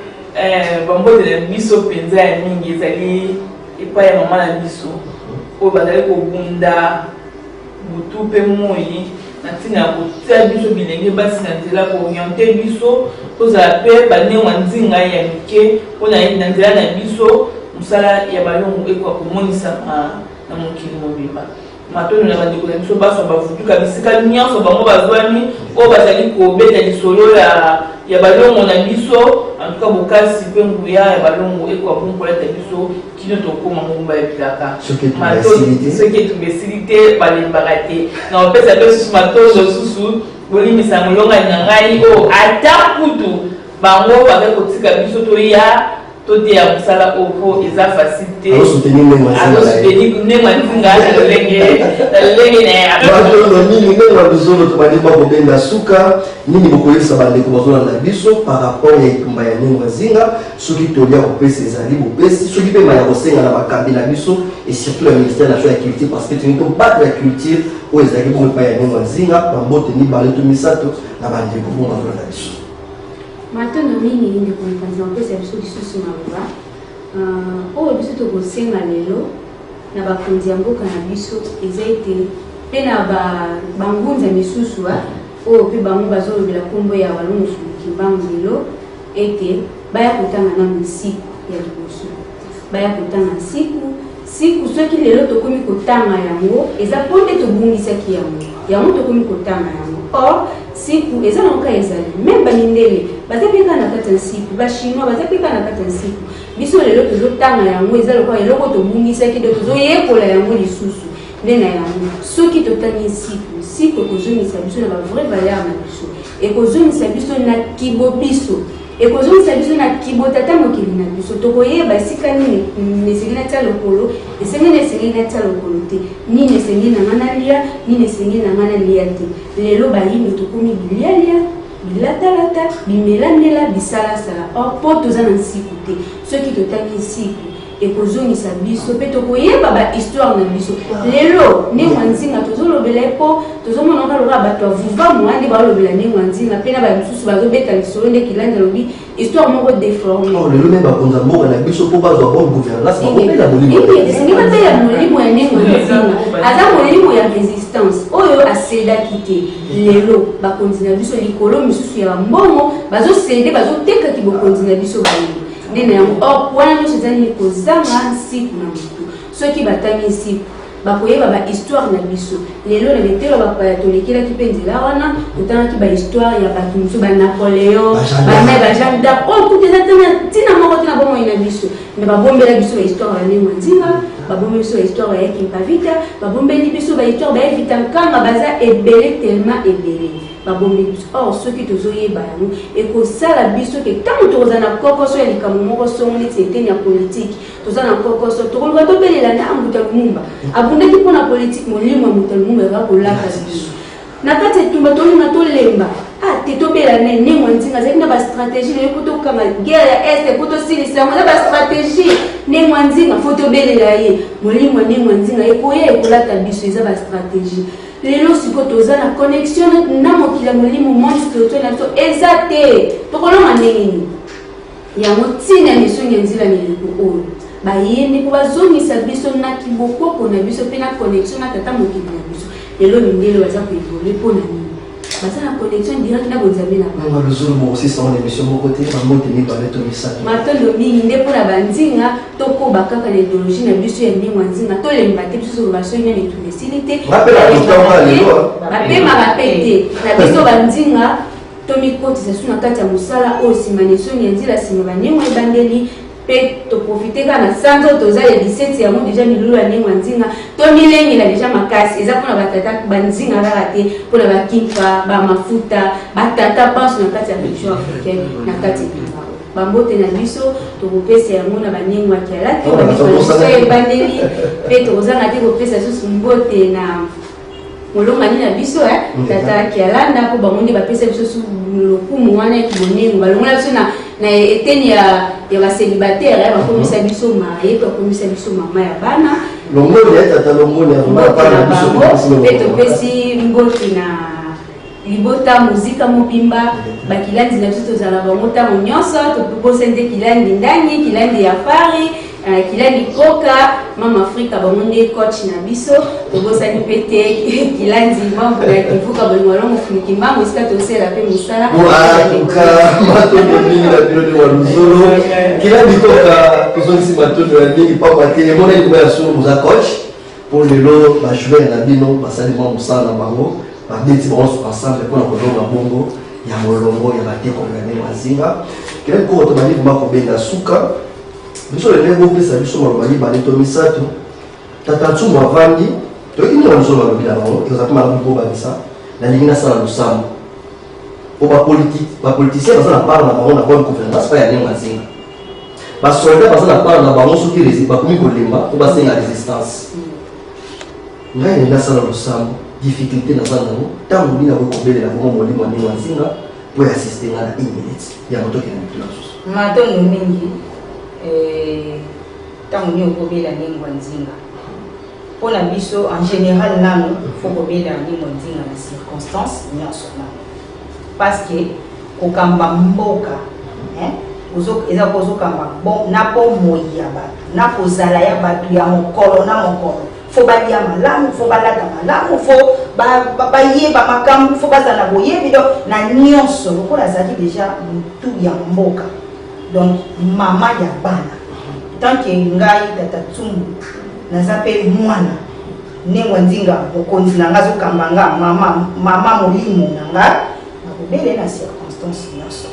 Bambote na biso mpenza ya mingi ezali epai ya mama na biso oyo bazali kobunda butu mpe moi na ntina ya kotia biso bilenge basi na nzela, koorienter biso tozala mpe banengwa nzinga ya mike, mpona na nzela na biso mosala ya balongo ekoka komonisama na mokili mobimba. Matondo na bandeko na biso baso bavutuka bisika nyonso bango bazwami, oyo bazali kobeta lisolo ya balongo na biso. Antuka bokasi mpe nguya ya balongo ekoka bonkolata biso kino tokóma ngumba ya bilaka. Soki etumba esili te, balembaka te. Na kopesa mpe susu matondo susu, bolimbisa molongani na ngai oyo ata kutu bango bazali kotika biso toya toteya mosala oyo, mpo eza facile te. Azosoutenir ndenge nzinga na lolenge na ye. Matondo mingi, ndenge bizolo. Tobandi bakobenda suka. Nini bokoyebisa bandeko bazolanda biso par rapport ya etumba ya Nengwa Nzinga? Soki tolia kopesa ezali bopesi, soki mpe maya kosenga na bakambi na biso et surtout ya ministère national ya culture, parce que tolingi tobatela culture oyo ezalaki bongo epai ya Nengwa Nzinga. Bambote mibale to misato na bandeko bongo bazolanda biso. Matondo mingi, ndeko mopanzi, opesa biso lisusu maloba. Oyo biso tokosenga lelo na bakonzi ya mboka na biso eza ete mpe na bangunza misusu oyo mpe bango bazolobela nkombo ya Walongo Kimbangu lelo, ete baya kotanga nano nsiku ya liboso, baya kotanga nsiku. Siku soki lelo tokomi kotanga yango, eza mpo nde tobungisaki yango, yango tokomi kotanga yango. Or siku eza nango kaka, ezali même bamindele baza mpe kaka na kati ya nsiku, bachinois baza mpe kaka na kati ya nsiku. Biso lelo tozotanga yango, eza lokola eloko tobungisaki, do tozoyekola yango lisusu. Nde na yango, soki totangi nsiku, nsiku ekozongisa biso na bavrai valeur na biso, ekozongisa biso na kibo biso, ekozongisa biso na kibo tata mokili na biso. Tokoyeba esika nini esengeli natia lokolo, esengeli esengeli natia lokolo te, nini esengeli na nga nalia, nini esengeli na nga nalia te. Lelo bayindo tokomi bilialia, bilatalata, bimelamela, bisalasala, or mpo toza na nsiku te. Soki totangi nsiku, ekozongisa biso mpe tokoyeba bahistoire na biso. Lelo ndenge nzinga tozolobela ye, mpo tozomona kaka lokola bato ya vuva nde balobela ndenge nzinga, mpe na bamisusu bazobeta lisolo nde kilandi alobi histoire moko déformé. Lelo nde bakonza mboka na biso, mpo bazwa bonne gouvernance, bakobela molimo. Esengi babela molimo ya ndenge nzinga. Aza molimo ya résistance oyo acédaki te. Lelo bakonzi na biso, likolo misusu ya bambongo, bazocéder, bazotekaki bokonzi na biso bayeba nde na yango. Or wana nyonso eza nini? Kozanga nsiku na motu. Soki batangi nsiku, bakoyeba bahistoire na biso. Lelo na betelo bapaya tolekelaki mpe nzela wana, totangaki bahistoire ya bato mosusu, banapoléon, bana bajeanne d'Arc, oyo kutu eza ntina moko te na bomoi na biso. Me babombela biso bahistoire ya Ndenge Nzinga, babombeli biso bahistoire ya Kimpavita, babombeli biso bahistoire ba Evita Nkanga, baza ebele, tellement ebele babombeli biso. Or soki tozoyeba yango, ekosala biso ke ntango tokozala na kokoso ya likambo moko songo, neti eteni ya politike, toza na kokoso, tokoluka tobelela na Mbuta Lumumba abundaki mpona politike. Molimo ya Mbuta Lumumba ekoka kolaka biso na kati etumba, tolinga tolemba ah te, tobela ne ndenge nzinga azalaki na bastratégie na ye mpo tokanga guerre ya Est, mpo tosilisa yango na bastratégie ndenge nzinga. Faut tobelela ye, molimo ya ndenge nzinga ekoya, ekolata biso. Eza bastratégie. Lelo sikoyo toza na connexion na mokili ya molimo, monde spirituel na biso eza te. Tokolonga ndenge nini yango? Ntina ya misongi ya nzela na eleko oyo bayembi mpo bazongisa biso na kibokoko na biso mpe na connexion na tata mokili na biso. Lelo mindele baza koévoluer mpo na nini? Baza na connexion direct na bonzambe na bango. Luzulu, bokosisa wana émission moko te. Bambote mibale to misato. Matondo mingi nde mpona banzinga. Tokoba kaka na idéologie na biso ya ndenge ya nzinga, tolemba te. Biso toloba soki nani etumba esili te, bapemaka mpe te na biso banzinga. Tomikotisa su na kati ya mosala oyo nsima na esongi ya nzela, nsima banyengo ebandeli, mpe toprofite kaka na sanza oyo toza ya 17 yango déjà milulu ya ndenge ya nzinga. Tomilengela déjà makasi. Eza mpona batata banzinga kaka te, mpona bakimpa, bamafuta, batata banso na kati ya région africaine na kati etumba. Bambote na biso tokopesa yango na banyengo ya kialaki biso ebandeli, mpe tokozanga te kopesa susu mbote na Molongani na biso eh, tata Kialanda, mpo bango nde bapesa biso su lokumu wana ya kibonengo, balongola biso na, na eteni ya, ya bacélibataire eh, bakomisa biso marie, bakomisa biso mama ya bana. Longoni ya tata, longoni ya mbote na bango, mpe topesi mbote na libota muzika mobimba, bakilandi na biso tozala bango ntango nyonso. Tobosani te kilandi ndangi, kilandi ya fari, kilandi koka, mama Afrika, bango nde coach na biso. Tobosani mpe te kilandi mambo ya kivuka bolingo alongo funiki mbango esika tosela mpe mosala. Atuka matondo mingi na bino nde waluzolo kilandi koka, tozongisi matondo ya mingi pamba te emonani kuma ya solo boza coach, mpo lelo bajoueur na bino basali mwa mosala na bango, babeti bango ensemble mpona kolonga bongo ya molongo ya batekolo ya ndenge mazinga. Kilandi koko, tobandi vraimen kobenga suka biso lelo, bopesa biso maloba mibale to misato. Tata Nsumu avandi, toyoki ndenge biso balobi na bango, ekozala mpe malamu kobakisa. Nalingi nasala losambo po bapoliticien baza na part na bango na bonne gouvernance pa ya ndenge mazinga, basoldat baza na part na bango soki bakomi kolemba po basenga résistance. Ngai nalingi nasala losambo, difficulté naza nango, ntango nini akoki kobelela bongo molimo ya ndenge mazinga po ya assiste nga na une minute ya moto okende mituna mosusu? Matondo mingi. Ntango nini okobela ndenge nzinga? Mpo na biso en général, nanu faut kobela ndenge nzinga na circonstance nyonso nanu, parce que kokamba mboka, eza kozokamba bon na bomoi ya bato, na kozala ya bato ya mokolo na mokolo. Faut balia malamu, faut balata malamu, faut bayeba makambo, faut bazala na boyebi. Donc na nyonso, lokola azalaki déjà motu ya mboka, donc mama ya bana, tant que ngai tata Tsumbu naza mpe mwana ndenge nzinga, mokonzi na nga azokamba nga, mama, mama molimo na nga, nakobele na circonstance nyonso.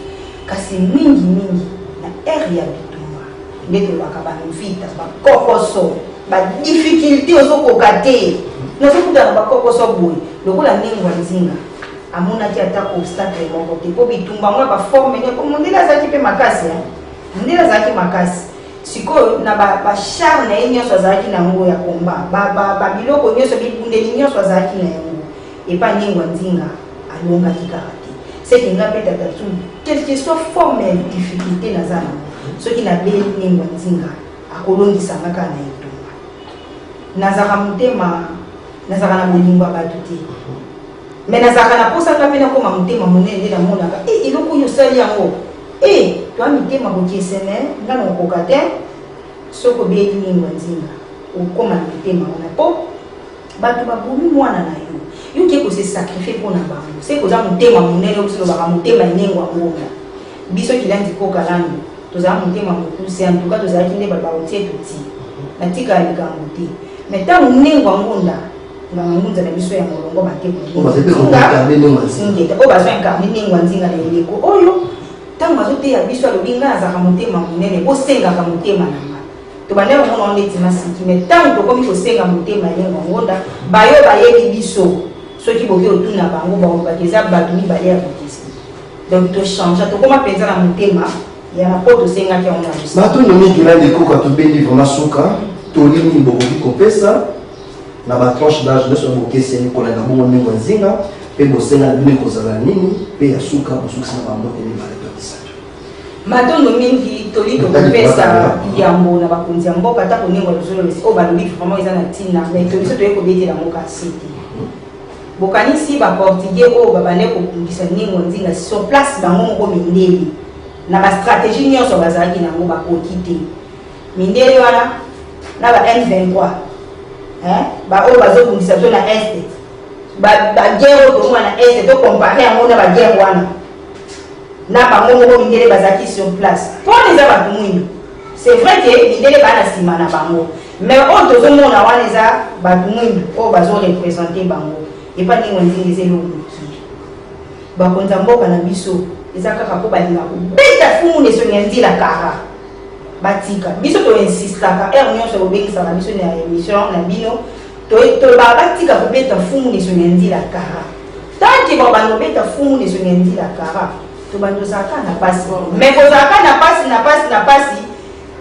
Kasi mingi mingi na ère ya bitumba nde tolobaka bamvita, bakokoso, badifficulté ozokoka te, nazokutana bakokoso boye. Lokola ndenge wa nzinga amonaki ata obstacle moko te, mpo bitumba yango ya baforme ne, po mondele azalaki mpe makasi, mondele azalaki makasi. Sikoyo na bachar na ye nyonso azalaki na yango ya komba, babiloko nyonso, bibundeli nyonso azalaki na yango, epa ndenge wa nzinga alongaki kaka te. Seke nga mpe tata Tsumbu, quelle que soit forme ya difficulté naza nango, soki nabeli ndenge wa nzinga, akolongisanga kaka na etumba. Nazalaka motema, nazalaka na bolingo ya bato te, mais nazalaka na posa nga mpe nakóma motema monene. Nde namonaka e eloko oyo osali yango e toa mitema kokesene, nga na okoka te. Soki obeli mingi wa nzinga, okóma na mitema wana, mpo bato babomi mwana na yo, yo oke kose sacrifier mpo na bango. Se koza motema monene oyo biso lobaka motema enengo ya ngonga. Biso kilandi koka nanu tozala motema mokuse, en tout cas tozalaki nde bato baotie toti natika ya likambo te. Mais ntango ndengo ya ngonda, nganga ngunza na biso ya molongo bateko oyo bazo incarner ndengo ya nzinga na eleko oyo, ntango azoteya biso, alobi: "Ngai nazalaka motema monene, bosengaka motema na nga." Tobandaki komona ngo neti masiki, mais ntango tokomi kosenga motema ya ndengo ngonda, bayo bayebi biso, soki boki otuna bango, balobaka eza bato mibale ya bokisi. Donc tochange, tokóma mpenza na motema ya na mpo tosengaki yango na biso. Matondo mingi na ndeko. Tobendi vraiment suka. Toli nini bokoki kopesa na batranche d'âge nyonso ya bokeseni kolanda bongo ndenge ya nzinga, mpe bosenga na bino ekozala nini? Mpe ya suka, bosukisi na bambote mibale to misato. Matondo mingi. Toli tokopesa yambo na bakonzi ya mboka, atako ndenge lozolo oyo balobi vraiment eza na ntina, mais to biso toye kobetela yango kasi te. Bokanisi baportugais oyo babandaki kobundisa ndenge nzinga sur place, bango moko mindele na bastratégie nyonso bazalaki nango, bakoki te. Mindele wana na ba M23 baoyo bazobundisa biso na Est, baguerre oyo tomona na Est, tocomparer yango na baguerre wana na bango moko mindele bazalaki sur place, mpona eza bato mwindu. C'est vrai que mindele baa na nsima na bango, mais oyo tozomona wana eza bato mwindu oyo bazoreprésenter bango. Epa ndenge ndenge eza eloko mokie, bakonzi ya mboka na biso eza kaka mpo balinga kobeta fumu na esongi ya nzila kara. Batika biso, toinsistaka heure nyonso bobengisaka biso na émission na bino, tolobaka batika kobeta fumu na esongi ya nzila kara. Tant que babanda kobeta fumu na esongi ya nzila kara, tobanda ozalaka na pasi, mais kozalaka na pasi, na pasi, na pasi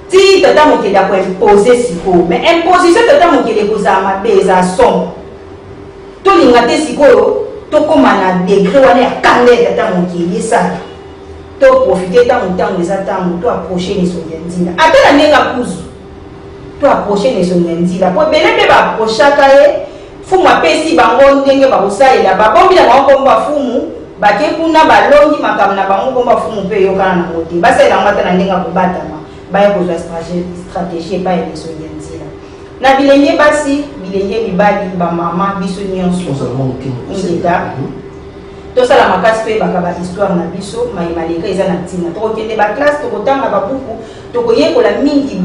ti tata mokili akoimpose. Sikoyo, mais imposition tata mokili ekozala mabe, ezala somo. Tolinga te sikoyo tokóma na degré wana ya kanda ya tata mokili esala. Toprofite ntango ntango eza ntango to approche na esongi ya nzila, ata na ndenge akuzu to approche na esongi ya nzila, po ebele mpe baapprochaka ye. Fumu apesi bango ndenge bakosalela, babombi na bango nkombo ya fumu, bake kuna balongi makambo na bango, nkombo ya fumu mpe eyokana nango te. Basalela yango ata na ndenge ya kobatama, baya kozwa stratégie epai ya esongi ya nzila. Na bilenge basi, bilenge mibali, bamama, biso nyonso, Ozala mwa moke mokuse. Ingeta. Tosala makasi toyebaka bahistoire na biso. Mayema leka eza na ntina. Tokokende baclasse, tokotanga babuku, tokoyekola mingi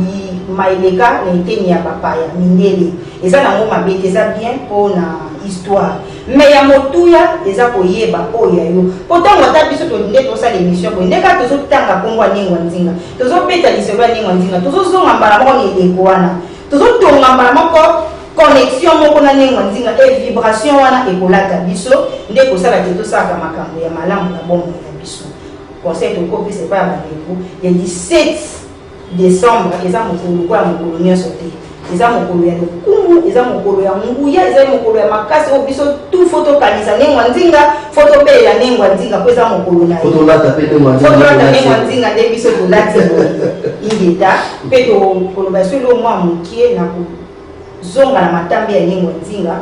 mayeleka na eteni ya bapaya mindele. Eza nango mabe te, eza bien mpo na histoire, mais ya motuya eza koyeba oyo ya yo. Mpo ntango ata biso nde tosala émission boye, nde kaka tozotanga nkombo ya Nengwa Nzinga, tozobeta lisolo ya Nengwa Nzinga, tozozonga mbala moko na eleko wana, tozotonga mbala moko connexion moko na Nengwa Nzinga. E vibration wana ekolata biso nde kosala te tosalaka makambo ya malamu na bomoi na biso. Conseil tokopesa epai ya bandeko ya 17 décembre, eza mokolo lokola mokolo nyonso te. Eza mokolo ya lokumu, eza mokolo ya nguya, eza mokolo ya makasi oyo biso tu faut tokanisa Nengwa Nzinga, faut tobelela Nengwa Nzinga, mpo eza mokolo na ye. Faut tolata mpe Nengwa Nzinga. Faut tolata Nengwa Nzinga nde biso tolati boye. Ingeta. Mpe tokoloba so elo mwa mokie na kozonga na matambe ya Nengwa Nzinga.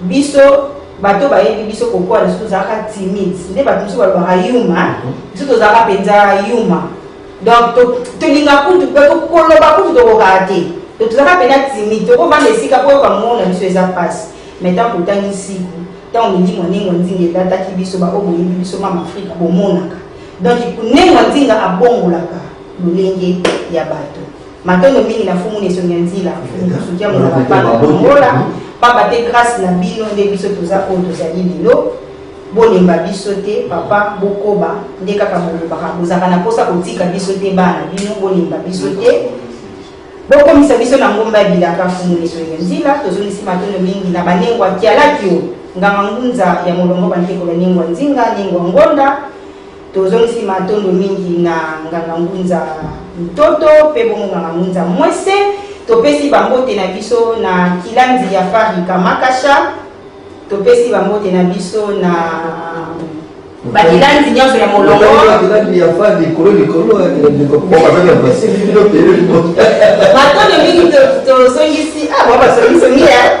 Biso bato bayebi biso kokola, biso tozalaka timide, nde bato mosusu balobaka yuma. Biso tozalaka mpenza yuma, donc tolinga kutu koloba kutu tokokaka te. Tozalaka mpenza timide, tokovanda esika po oyoka mongo na biso eza mpasi. Mais ntango totangi siku, ntango milimo ya Nengwa Nzinga elataki biso, baoyo boyebi biso Mama Afrika bomonaka, donc Nengwa Nzinga abongolaka lolenge ya bato. Matondo mingi na fumu na esongi ya nzila, fumu kusuki ya mona bapana mongola, pamba te grâce na bino nde biso toza oyo tozali lelo. Bolemba biso te, papa, bokoba nde kaka bolobaka, bozalaka na mposa kotika biso te. Bana bino, bolemba biso te, bokomisa biso na ngomba ya bilaka. Fumu na esongi ya nzila, tozongisi matondo mingi na banengwa kialaki, nganga ngunza ya molongo, bandeko ya Nengwa Nzinga, Nengwa Ngonda. Tozongisi matondo mingi na nganga ngunza Ntoto mpe bongo nganga ngunza Mwese. Topesi bambote na biso na kilandi ya Fari Kamakasha. Topesi bambote na biso na bakilandi nyonso ya molongo. Kilandi ya fa likolo likolo. Matondo mingi tozongisi ah, basongisongi ya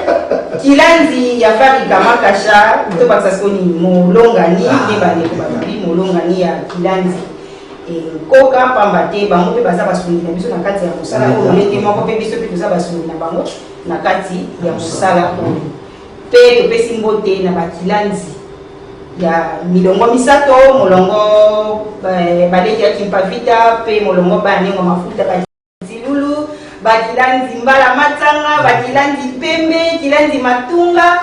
kilandi ya Fari Kamakasha. Tobakisa sikoyo nini? Molongani nde bandeko balobi, molongani ya kilandi nkoka, pamba te bango mpe baza basungi na biso na kati ya mosala oyo. Ndenge moko mpe biso mpe toza basungi na bango na kati ya mosala oyo. Mpe topesi mbote na bakilandi ya milongo misato: molongo baleki ya Kimpavita, mpe molongo baya Ndenge Mafuta Bakilulu, bakilandi Mbala Matanga, bakilandi Pembe, kilandi Matunga.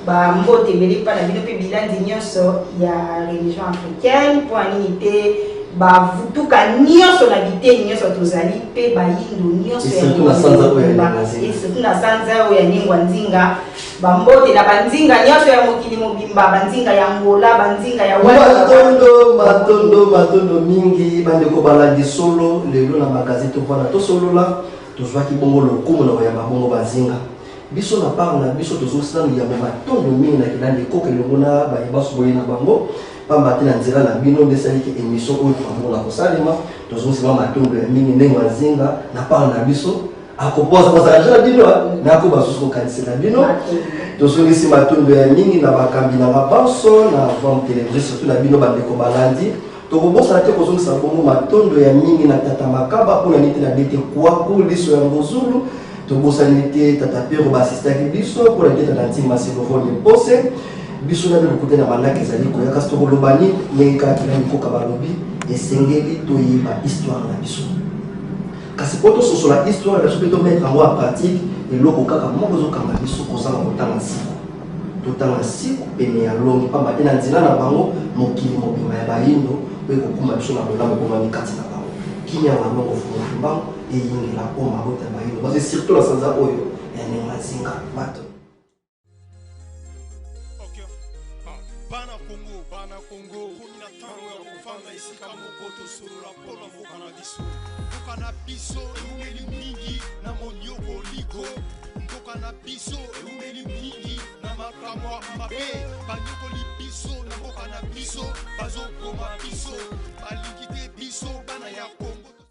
Bambote ebele mpa na bino mpe bilandi nyonso ya religion africaine. Mpo ya nini te bavutuka nyonso na biteni nyonso tozali, mpe bayindo nyonso Et surtout na sanza oyo ya Nengwa Nzinga. Et surtout na sanza oyo ya Nengwa Nzinga. Bambote na banzinga nyonso ya mokili mobimba, banzinga ya Ngola, banzinga ya Matondo, matondo, matondo mingi, bandeko balandi solo. Lelo na magazine Tovanda Tosolola, tozwaki bongo lokumu na koyamba bongo bazinga. Biso na part na biso tozosala yambo matondo mingi na kilandi ekoka elongo na bayebaso boye na bango, pamba te na nzela na bino nde esaliki émission oyo tokamona kosalema. Tozosima matondo ya mingi ndenge bazinga na part na biso akopoza na bino nako basusu kokanisela bino. Tozongisi matondo ya mingi na bakambi na babanso na Vam Télévision, surtout na bino bandeko balandi. Tokobosana te kozongisa bongo matondo ya mingi na tata Makaba, mpona nini te na bete kwaku liso ya ngozulu. Tobosani te tata Pero baasistaki biso, mpona te tata Ntimba Selorone Mpose. Biso na bino kokuta na manaka ezali koya, kasi tokoloba nini? Ndenge kaka kina mikoka balobi, esengeli toyeba histoire na biso. Kasi mpo tososola histoire na biso mpe tomettre yango en pratique, eloko kaka moko ezokanga biso kozanga kotanga nsiko. Totanga nsiko pene ya longi, pamba te na nzela na bango mokili mobimba ya bayindo oyo ekokuma biso na bolamu ekomami kati na bango. Kimia ya malongo fumu mbango eyingela o mabota ya bayindo parce surtout na sanza oyo ya Nenga Nzinga. Bato Ok. Ah, bana Kongo, bana Kongo, komi na ntango ya kofanda esika moko, tosolola mpona mboka na biso. Mboka na biso eumeli mingi na monioko ligo. Mboka na biso eumeli mingi na Na makambo ya mabe banyokoli biso na mboka na biso, bazoboma biso, balingi te biso bana ya Kongo.